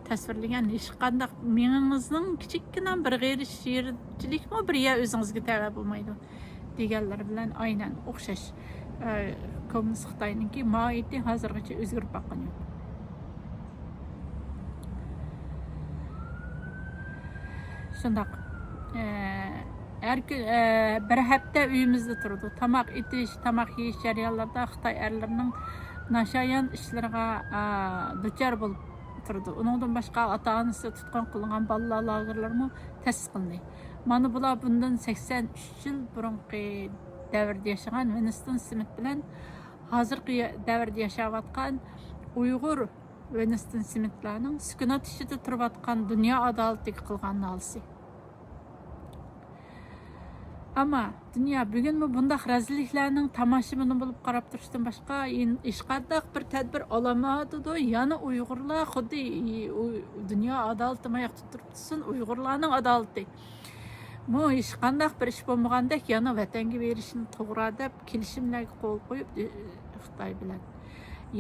تەسۋىرلىگەن، ھېچقانداق مېڭىڭىزنىڭ كىچىككىنە بىر غېرىب شېئىرچىلىكمۇ بىر يەر ئۆزىڭىزگە تەۋە بولمايدۇ دېگەنلىرى بىلەن ئاينەن ئوخشاش. ئە، كوممۇنىست خىتاينىڭكى ماھىيىتى ھازىرغىچە ئۆزگىرىپ باققىنى يوق. شۇنداق. ئە، ھەر كۈن، ئە، بىر ھەپتە ئۆيىمىزدە تۇرىدۇ. تاماق ئېتىش، تاماق يېيىش جەريانلىرىدا خىتاي ئەرلىرىنىڭ ناشايان ئىشلىرىغا، ئە، دۇچار بولۇپ تۇرىدۇ. ئۇنىڭدىن باشقا ئاتا-ئانىسى تۇتقۇن قىلىنغان بالىلار لاگېرلىرىمۇ تەسىس قىلىندى. مانا بۇلار بۇندىن سەكسەن ئۈچ يىل بۇرۇنقى دەۋردە ياشىغان ۋىنستون سمىت بىلەن ھازىرقى دەۋردە ياشاۋاتقان ئۇيغۇر ۋىنستون سمىتلارنىڭ سۈكۈنات ئىچىدە تۇرۇۋاتقان دۇنيا ئادالىتىگە قىلغان نالىسى. ئەمما دۇنيا بۈگۈنمۇ بۇنداق رەزىللىكلەرنىڭ تاماشىبىنى بولۇپ قاراپ تۇرۇشتىن باشقا ھېچقانداق بىر تەدبىر ئالالمايۋاتىدۇ. يەنە ئۇيغۇرلار خۇددى ئۇ دۇنيا ئادالىتى ماياقتا تۇرۇپ تۇرسۇن، ئۇيغۇرلارنىڭ ئادالىتى. بۇ ھېچقانداق بىر ئىش بولمىغاندەك يەنە ۋەتەنگە بېرىشنى توغرا دەپ كېلىشىملەرگە قول قويۇپ، ئى، خىتاي بىلەن.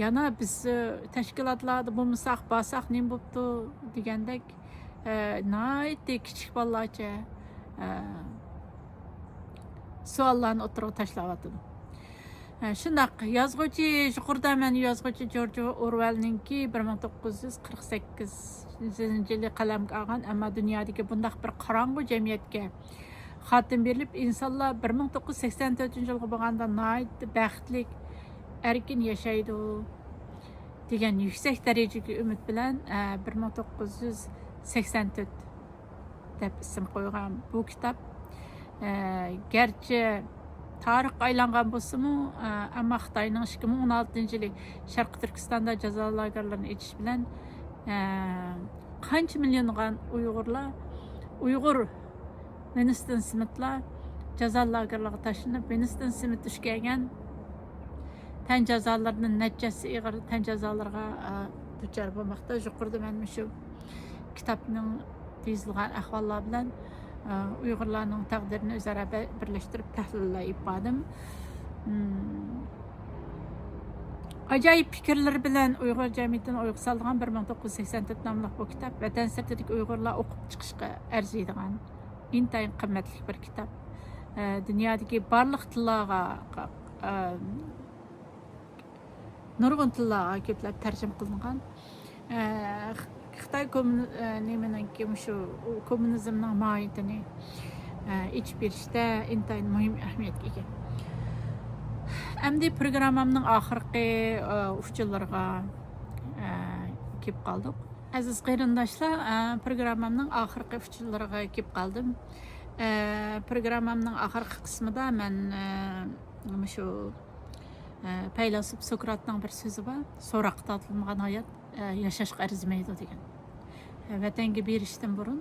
يەنە بىز، ئى، تەشكىلاتلاردا بولمىساق، بارساق نېمە بوپتۇ دېگەندەك، ئە، ناھايىتى كىچىك بالىلارچە، ئە، سوئاللارنى ئوتتۇرىغا تاشلاۋاتىدۇ. ئە، شۇنداق، يازغۇچى، يۇقىرىدا مەن يازغۇچى جورج ئورۋېلنىڭكى بىر مىڭ توققۇز يۈز قىرىق سەككىزىنچى يىلى قەلەمگە ئالغان، ئەمما دۇنيادىكى بۇنداق بىر قاراڭغۇ جەمئىيەتكە خاتىمە بېرىلىپ، ئىنسانلار بىر مىڭ توققۇز يۈز سەكسەن تۆتىنچى يىلغا بولغاندا ناھايىتى بەختلىك، ئەركىن ياشايدۇ دېگەن يۈكسەك دەرىجىدىكى ئۈمىد بىلەن، ئە، بىر مىڭ توققۇز يۈز سەكسەن تۆت دەپ ئىسىم قويغان بۇ كىتاب، ئە، گەرچە تارىخقا ئايلانغان بولسىمۇ، ئە، ئەمما خىتاينىڭ ئىككى مىڭ ئون ئالتىنچى يىلى شەرقىي تۈركىستاندا جازا لاگېرلىرىنى ئېچىش بىلەن، ئە، قانچە مىليونلىغان ئۇيغۇرلار، ئۇيغۇر ۋىنستون سمىتلار جازا لاگېرلىرىغا تاشلىنىپ، ۋىنستون سمىت دۇچ كەلگەن تەن جازالىرىدىن نەچچىسى ئېغىر تەن جازالىرىغا، ئە، دۇچار بولماقتا. يۇقىرىدا مەن مۇشۇ كىتابنىڭ يېزىلغان ئەھۋاللار بىلەن، ئە، ئۇيغۇرلارنىڭ تەقدىرىنى ئۆزئارا بە-، بىرلەشتۈرۈپ تەھلىللەپ ئېلىپ باردىم. مم. ئاجايىپ پىكىرلىرى بىلەن ئۇيغۇر جەمئىيىتىنى ئويغا سالىدىغان بىر مىڭ توققۇز يۈز سەكسەن تۆت ناملىق بۇ كىتاب ۋەتەن سىرتىدىكى ئۇيغۇرلار ئوقۇپ چىقىشقا ئەرزىيدىغان ئىنتايىن قىممەتلىك بىر كىتاب. ئە، دۇنيادىكى بارلىق تىللارغا، ئە، نۇرغۇن تىللارغا كۆپلەپ تەرجىمە قىلىنغان. ئە، خىتاي كوممۇنى-، ئە، نېمىنىڭكى، مۇشۇ كوممۇنىزمنىڭ ماھىيىتىنى، ئە، ئېچىپ بېرىشتە ئىنتايىن مۇھىم ئەھمىيەتكە ئىگە. ئەمدى پروگراممامنىڭ ئاخىرقى، ئە، ئۇچۇرلىرىغا، ئە، كېلىپ قالدۇق. ئەزىز قېرىنداشلار، ئە، پروگراممامنىڭ ئاخىرقى ئۇچۇرلىرىغا كېلىپ قالدىم. ئە، پروگراممامنىڭ ئاخىرقى قىسمىدا مەن، ئە، مۇشۇ، ئە، پەيلاسوپ سوكراتنىڭ بىر سۆزى بار، «سوراققا تارتىلمىغان ھايات، ئە، ياشاشقا ئەرزىمەيدۇ» دېگەن. ۋەتەنگە بېرىشتىن بۇرۇن،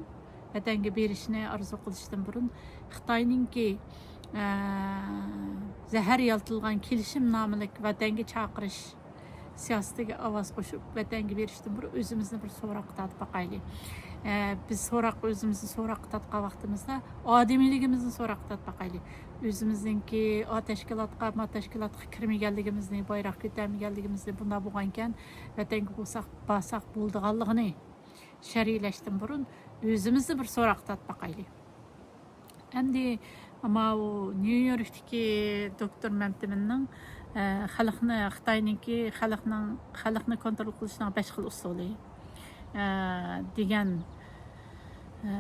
ۋەتەنگە بېرىشنى ئارزۇ قىلىشتىن بۇرۇن خىتاينىڭكى، ئە، زەھەر يالتىلىغان كېلىشىمنامىلىك ۋەتەنگە چاقىرىش سىياسىتىگە ئاۋاز قوشۇپ، ۋەتەنگە بېرىشتىن بۇرۇن ئۆزىمىزنى بىر سوراققا تارتىپ باقايلى. ئە، بىز سوراق، ئۆزىمىزنى سوراققا تارتقان ۋاقتىمىزدا ئادىمىيلىكىمىزنى سوراققا تارتىپ باقايلى. ئۆزىمىزنىڭكى ئا تەشكىلاتقا، ما تەشكىلاتقا كىرمىگەنلىكىمىزنى، بايراق كۆتەرمىگەنلىكىمىزنى، بۇنداق بولغانىكەن ۋەتەنگە بولساق، بارساق بولىدىغانلىقىنى شەرھلەشتىن بۇرۇن ئۆزىمىزنى بىر سوراققا تارتىپ باقايلى. ئەمدى ماۋۇ نيۇ يوركتىكى دوكتور مەمتىمىننىڭ، ئە، خەلقنى، خىتاينىڭكى خەلقنىڭ، خەلقنى كونترول قىلىشنىڭ بەش خىل ئۇسۇلى، ئە، دېگەن، ئە،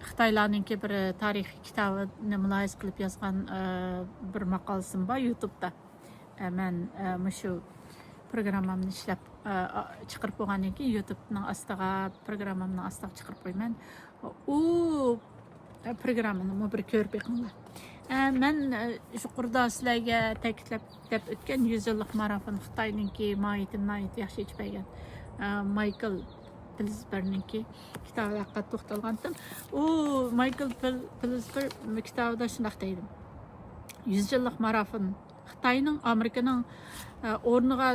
خىتايلارنىڭكى بىر تارىخىي كىتابىنى مۇلاھىزە قىلىپ يازغان، ئە، بىر ماقالىسىم بار يۇتۇبتا. ئە، مەن، ئە، مۇشۇ پروگراممامنى ئىشلەپ، ئە، ئا-، چىقىرىپ بولغاندىن كېيىن يۇتۇبنىڭ ئاستىغا، پروگراممامنىڭ ئاستىغا چىقىرىپ قويىمەن. ئۇ، ئە، پروگراممىنىمۇ بىر كۆرۈپ بېقىڭلار. ئە، مەن، ئە، يۇقىرىدا سىلەرگە تەكىتلەپ دەپ ئۆتكەن يۈز يىللىق مارافون خىتاينىڭكى ماھىيىتىنى ناھايىتى ياخشى ئېچىپ بەرگەن، ئە، مايكل پىلزبېرنىڭكى كىتابى ھەققىدە توختالغانتىم. ئۇ مايكل پىل-، پىلزبېر كىتابىدا شۇنداق دەيدۇ. يۈز يىللىق مارافون خىتاينىڭ، ئامېرىكىنىڭ، ئە، ئورنىغا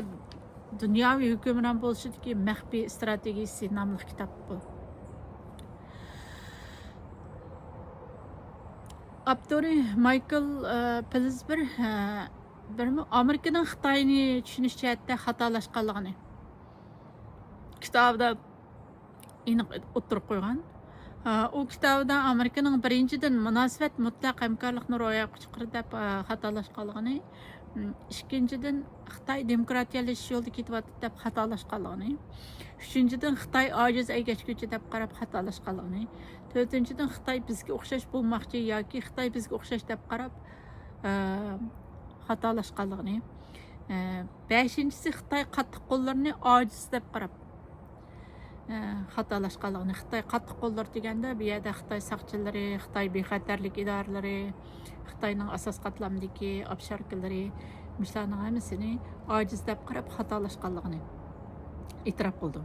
دۇنياۋى ھۆكۈمران بولۇشىدىكى مەخپىي ئىستراتېگىيىسى ناملىق كىتاب بۇ. ئاپتورى مايكل، ئە، پىلزبېر، ئە، بىرمۇ ئامېرىكىنىڭ خىتاينى چۈشىنىش جەھەتتە خاتالاشقانلىقىنى كىتابىدا ئېنىق ئوتتۇرىغا قويغان. ئۇ كىتابىدا ئامېرىكىنىڭ بىرىنچىدىن، مۇناسىۋەت مۇتلەق ھەمكارلىقنى روياپقا چىقىرىدۇ دەپ، ئە، خاتالاشقانلىقىنى، ئىم، ئىككىنچىدىن، خىتاي دېموكراتىيەلىشىش يولىدا كېتىۋاتىدۇ دەپ خاتالاشقانلىقىنى، ئۈچىنچىدىن، خىتاي ئاجىز ئەگەشكۈچى دەپ قاراپ خاتالاشقانلىقىنى، تۆتىنچىدىن، خىتاي بىزگە ئوخشاش بولماقچى ياكى خىتاي بىزگە ئوخشاش دەپ قاراپ، ئە، خاتالاشقانلىقىنى، ئە، بەشىنچىسى، خىتاي قاتتىق قوللىرىنى ئاجىز دەپ قاراپ، ئە، خاتالاشقانلىقىنى. خىتاي قاتتىق قوللىرى دېگەندە، بۇ يەردە خىتاي ساقچىلىرى، خىتاي بىخەتەرلىك ئىدارىلىرى، خىتاينىڭ ئاساسىي قاتلامدىكى ئاپشاركىلىرى، مۇشۇلارنىڭ ھەممىسىنى ئاجىز دەپ قاراپ خاتالاشقانلىقىنى ئېتىراپ قىلدى.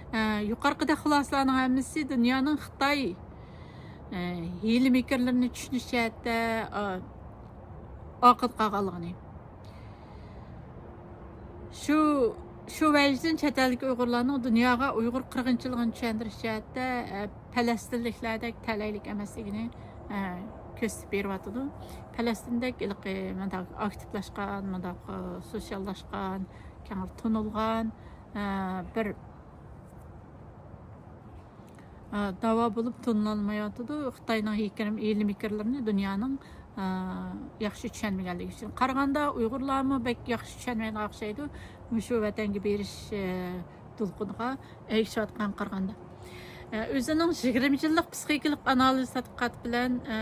ئە، يۇقىرىقىدەك خۇلاسىلارنىڭ ھەممىسى دۇنيانىڭ خىتاي، ئە، ھىيلە-مىكىرلىرىنى چۈشىنىش جەھەتتە، ئا-، ئارقىدا قالغانلىقىنى. شۇ، شۇ ۋەجىدىن چەت ئەلدىكى ئۇيغۇرلارنىڭ دۇنياغا ئۇيغۇر قىرغىنچىلىقىنى چۈشەندۈرۈش جەھەتتە، ئە، پەلەستىنلىكلەردەك تەلەيلىك ئەمەسلىكىنى، ئە، كۆرسىتىپ بېرىۋاتىدۇ. پەلەستىندەك ھېلىقى مۇنداق ئاكتىپلاشقان، مۇنداق، ئە، سوتسىياللاشقان، كەڭرى تونۇلغان، ئە، بىر ئا، داۋا بولۇپ تونۇلالمايۋاتىدۇ. خىتاينىڭ ھىكىرىم-، ھىيلە-مىكىرلىرىنى دۇنيانىڭ، ئا، ياخشى چۈشەنمىگەنلىكى ئۈچۈن. قارىغاندا ئۇيغۇرلارمۇ بەك ياخشى چۈشەنمەيدىغان ئوخشايدۇ. مۇشۇ ۋەتەنگە بېرىش، ئە، دولقۇنىغا ئەگىشىۋاتقان قارىغاندا. ئە، ئۆزىنىڭ يىگىرمە يىللىق پسىخىكىلىق ئانالىز تەتقىقاتى بىلەن، ئە،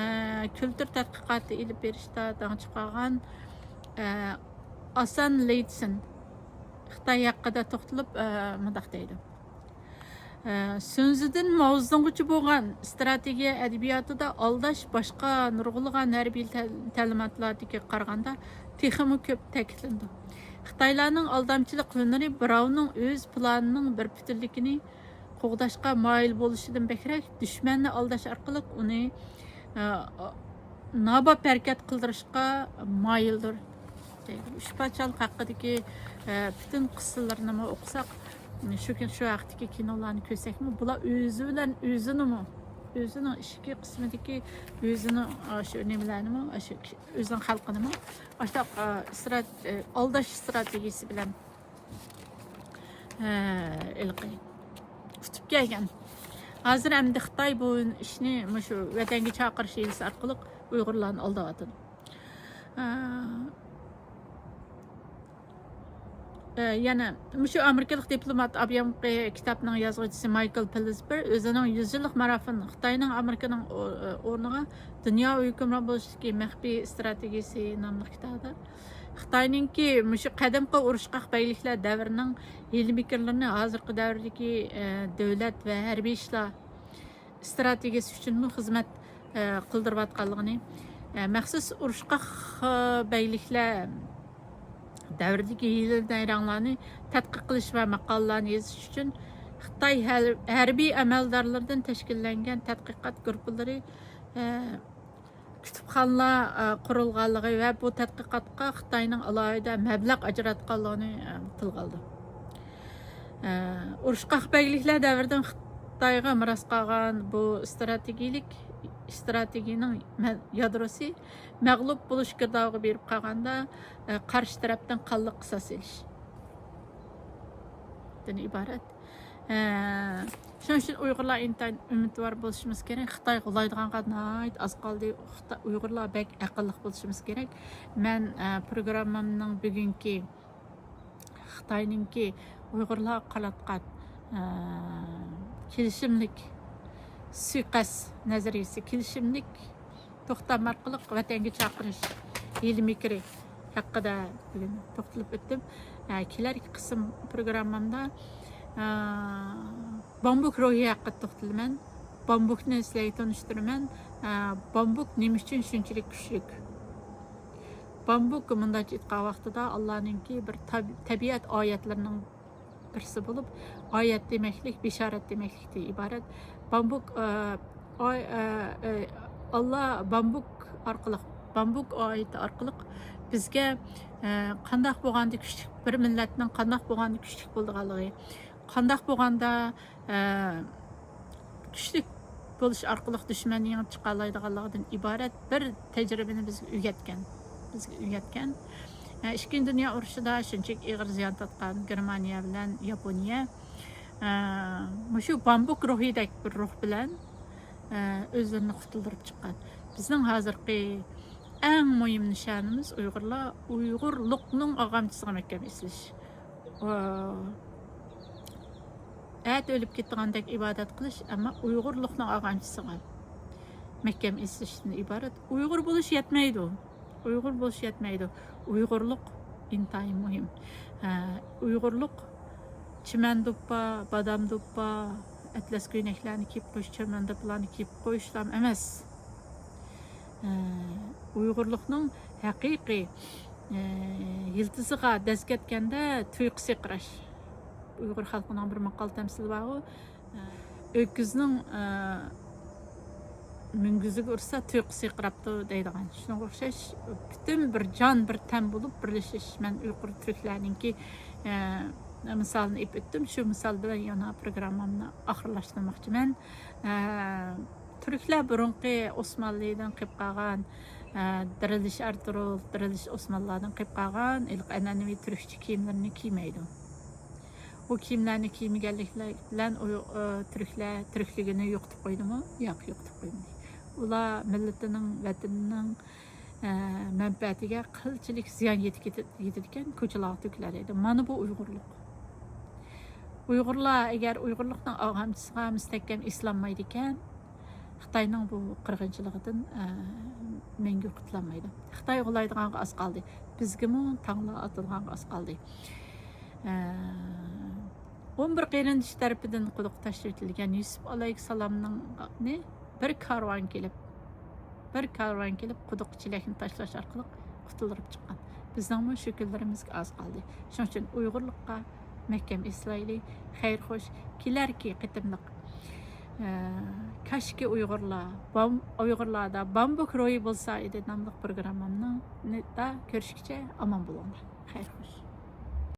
كۈلتۈر تەتقىقاتى ئېلىپ بېرىشتا داڭ چىقارغان، ئە، ئاسان لېيتسېن خىتاي ھەققىدە توختىلىپ، ئە، مۇنداق دەيدۇ. ئە، سۈنزىدىن ماۋزېدۇڭغىچە بولغان ئىستراتېگىيە ئەدەبىياتىدا ئالداش باشقا نۇرغۇنلىغان ھەربىي تەل-، تەلىماتلاردىكىگە قارىغاندا تېخىمۇ كۆپ تەكىتلىنىدۇ. خىتايلارنىڭ ئالدامچىلىق ھۈنىرى بىراۋنىڭ ئۆز پىلانىنىڭ بىر پۈتۈنلۈكىنى قوغداشقا مايىل بولۇشىدىن بەكرەك، دۈشمەننى ئالداش ئارقىلىق ئۇنى، ئە، ناباب ھەرىكەت قىلدۇرۇشقا مايىلدۇر. ئۈچ پادىشاھلىق ھەققىدىكى، ئە، پۈتۈن قىسسىلىرىنىمۇ ئوقۇساق، شۇ، شۇ ھەقتىكى كىنولارنى كۆرسەكمۇ، بۇلار ئۆزى بىلەن ئۆزىنىمۇ، ئۆزىنىڭ ئىچكى قىسمىدىكى ئۆزىنىڭ، ئاشۇ نېمىلەرنىمۇ، ئاشۇ ئۆزىنىڭ خەلقىنىمۇ، ئاشۇنداق، ئە، ئىسترات-، ئە، ئالداش ئىستراتېگىيىسى بىلەن ھە، ھېلىقى ئۇتۇپ كەلگەن. ھازىر ئەمدى خىتاي بۇ ئىشنى مۇشۇ ۋەتەنگە چاقىرىش ھىيلىسى ئارقىلىق ئۇيغۇرلارنى ئالداۋاتىدۇ. ھە، ئە، يەنە مۇشۇ ئامېرىكىلىق دىپلومات ئابيامقى كىتابنىڭ يازغۇچىسى مايكل پىلزبېر ئۆزىنىڭ يۈز يىللىق مارافىن خىتاينىڭ ئامېرىكىنىڭ ئو-، ئورنىغا دۇنيا ھۆكۈمران بولۇشتىكى مەخپىي ئىستراتېگىيىسى ناملىق كىتابىدا خىتاينىڭكى مۇشۇ قەدىمكى ئۇرۇشقاق بەگلىكلەر دەۋرىنىڭ ھىيلە-مىكىرلىرىنى ھازىرقى دەۋردىكى، ئە، دۆلەت ۋە ھەربىي ئىشلار ئىستراتېگىيىسى ئۈچۈنمۇ خىزمەت، ئە، قىلدۇرۇۋاتقانلىقىنى، ئە، مەخسۇس ئۇرۇشقاق، ئە، بەگلىكلەر دەۋرىدىكى ھىيلە نەيرەڭلارنى تەتقىق قىلىش ۋە ماقالىلەرنى يېزىش ئۈچۈن خىتاي ھەر-، ھەربىي ئەمەلدارلىرىدىن تەشكىللەنگەن تەتقىقات گۇرۇپپىلىرى، ئە، كۇتۇپخانىلار، ئە، قۇرۇلغانلىقى ۋە بۇ تەتقىقاتقا خىتاينىڭ ئالاھىدە مەبلەغ ئاجراتقانلىقىنى، ئە، تىلغا ئالدى. ئە، ئۇرۇشقاق بەگلىكلەر دەۋرىدىن خىتايغا مىراس قالغان بۇ ئىستراتېگىيىلىك، ئىستراتېگىيىنىڭ مە-، يادروسى مەغلۇپ بولۇش گىردابىغا بېرىپ قالغاندا، ئە، قارشى تەرەپتىن قانلىق قىساس ئېلىش. دىن ئىبارەت. ئە، شۇنىڭ ئۈچۈن ئۇيغۇرلار ئىنتايىن ئۈمىدۋار بولۇشىمىز كېرەك. خىتاي غۇلايدىغانغا ناھايىتى ئاز قالدى. خىتا-، ئۇيغۇرلار بەك ئەقىللىق بولۇشىمىز كېرەك. مەن، ئە، پروگراممامنىڭ بۈگۈنكى خىتاينىڭكى ئۇيغۇرلارغا قاراتقان، ئە، كېلىشىملىك سۇيىقەست نەزەرىيىسى، كېلىشىملىك توختام ئارقىلىق ۋەتەنگە چاقىرىش ھىيلە-مىكرى ھەققىدە بۈگۈن توختىلىپ ئۆتتۈم. ئە، كېلەركى قىسىم پروگراممامدا، ئە، بامبۇك روھى ھەققىدە توختىلىمەن. بامبۇكنى سىلەرگە تونۇشتۇرىمەن. ئە، بامبۇك نېمە ئۈچۈن شۇنچىلىك كۈچلۈك؟ بامبۇك مۇنداقچە ئېيتقان ۋاقتىدا ئاللانىڭكى بىر تەب-، تەبىئەت ئايەتلىرىنىڭ بىرسى بولۇپ، ئايەت دېمەكلىك، بېشارەت دېمەكلىكتىن ئىبارەت. بامبۇك، ئە، ئاي-، ئە، ئە، ئاللا بامبۇك ئارقىلىق، بامبۇك ئايىتى ئارقىلىق بىزگە، ئە، قانداق بولغاندا كۈچلۈك، بىر مىللەتنىڭ قانداق بولغاندا كۈچلۈك بولىدىغانلىقى، قانداق بولغاندا، ئە، كۈچلۈك بولۇش ئارقىلىق دۈشمەننى يېڭىپ چىقالايدىغانلىقىدىن ئىبارەت بىر تەجرىبىنى بىزگە ئۆگەتكەن. بىزگە ئۆگەتكەن. ئە، ئىككىنچى دۇنيا ئۇرۇشىدا شۇنچىلىك ئېغىر زىيان تارتقان گېرمانىيە بىلەن ياپونىيە، ئە، مۇشۇ بامبۇك روھىدەك بىر روھ بىلەن، ئە، ئۆزلىرىنى قۇتۇلدۇرۇپ چىققان. بىزنىڭ ھازىرقى ئەڭ مۇھىم نىشانىمىز ئۇيغۇرلار، ئۇيغۇرلۇقنىڭ ئاغامچىسىغا مەھكەم ئېسىلىش. ئە، ئەتە ئۆلۈپ كېتىدىغاندەك ئىبادەت قىلىش، ئەمما ئۇيغۇرلۇقنىڭ ئاغامچىسىغا مەھكەم ئېسىلىشتىن ئىبارەت. ئۇيغۇر بولۇش يەتمەيدۇ. ئۇيغۇر بولۇش يەتمەيدۇ. ئۇيغۇرلۇق ئىنتايىن مۇھىم. ئە، ئۇيغۇرلۇق چىمەن دوپپا، بادام دوپپا، ئەتلەس كۆينەكلەرنى كىيىپ قويۇش، چىمەن دوپپىلارنى كىيىپ قويۇشلام ئەمەس. ئە، ئۇيغۇرلۇقنىڭ ھەقىقىي، ئە، يىلتىزىغا دەز كەتكەندە تۇيىقى سىرقىراش. ئۇيغۇر خەلقىنىڭ بىر ماقال تەمسىلى بارغۇ، ئە، ئۆكۈزنىڭ، ئە، مۈڭگۈزىگە ئۇرسا تۇيىقى سىرقىراپتۇ دەيدىغان. شۇنىڭغا ئوخشاش پۈتۈن بىر جان، بىر تەن بولۇپ بىرلىشىش. مەن ئۇيغۇر تۈركلەرنىڭكى، ئە، مىسالىنى ئېلىپ ئۆتتۈم. شۇ مىسال بىلەن يەنە پروگراممامنى ئاخىرلاشتۇرماقچىمەن. ئە، تۈركلەر بۇرۇنقى ئوسمانلىدىن قېلىپ قالغان، ئە، دىرىلىش ئەرتۇرۇل، دىرىلىش ئوسمانلىلاردىن قېلىپ قالغان ھېلىقى ئەنئەنىۋى تۈركچە كىيىملىرىنى كىيمەيدۇ. ئۇ كىيىملەرنى كىيمىگەنلىكلەر بىلەن ئۇ، ئە، تۈركلەر تۈركلۈكىنى يوقىتىپ قويدىمۇ؟ ياق، يوقىتىپ قويمىدى. ئۇلار مىللىتىنىڭ، ۋەتىنىنىڭ، ئە، مەنپەئەتىگە قىلچىلىك زىيان يېتىپ كېتە-، يېتىدىكەن، كوچىلارغا تۆكۈلەلەيدۇ. مانا بۇ ئۇيغۇرلۇق. ئۇيغۇرلار ئەگەر ئۇيغۇرلۇقنىڭ ئاغامچىسىغا مۇستەھكەم ئېسىلالمايدىكەن، خىتاينىڭ بۇ قىرغىنچىلىقىدىن، ئە، مەڭگۈ قۇتۇلالمايدۇ. خىتاي غۇلايدىغانغا ئاز قالدى. بىزگىمۇ تاڭلار ئاتىدىغانغا ئاز قالدى. ئە، ئون بىر قېرىندىشى تەرىپىدىن قۇدۇققا تاشلىۋېتىلگەن يۈسۈپ ئەلەيھىسسالامنىڭ، نى بىر كارۋان كېلىپ، بىر كارۋان كېلىپ قۇدۇق چېلەكنى تاشلاش ئارقىلىق قۇتۇلدۇرۇپ چىققان. بىزنىڭمۇ شۇ كۈنلىرىمىزگە ئاز قالدى. شۇنىڭ ئۈچۈن ئۇيغۇرلۇققا مەھكەم ئېسىلايلى. خەير خوش. كېلەركى قېتىملىق، ئە، كاشكى ئۇيغۇرلار، بام-، ئۇيغۇرلاردا بامبۇك روھى بولسا ئىدى ناملىق پروگراممامنى دا كۆرۈشكىچە ئامان بولۇڭلار. خەير خوش.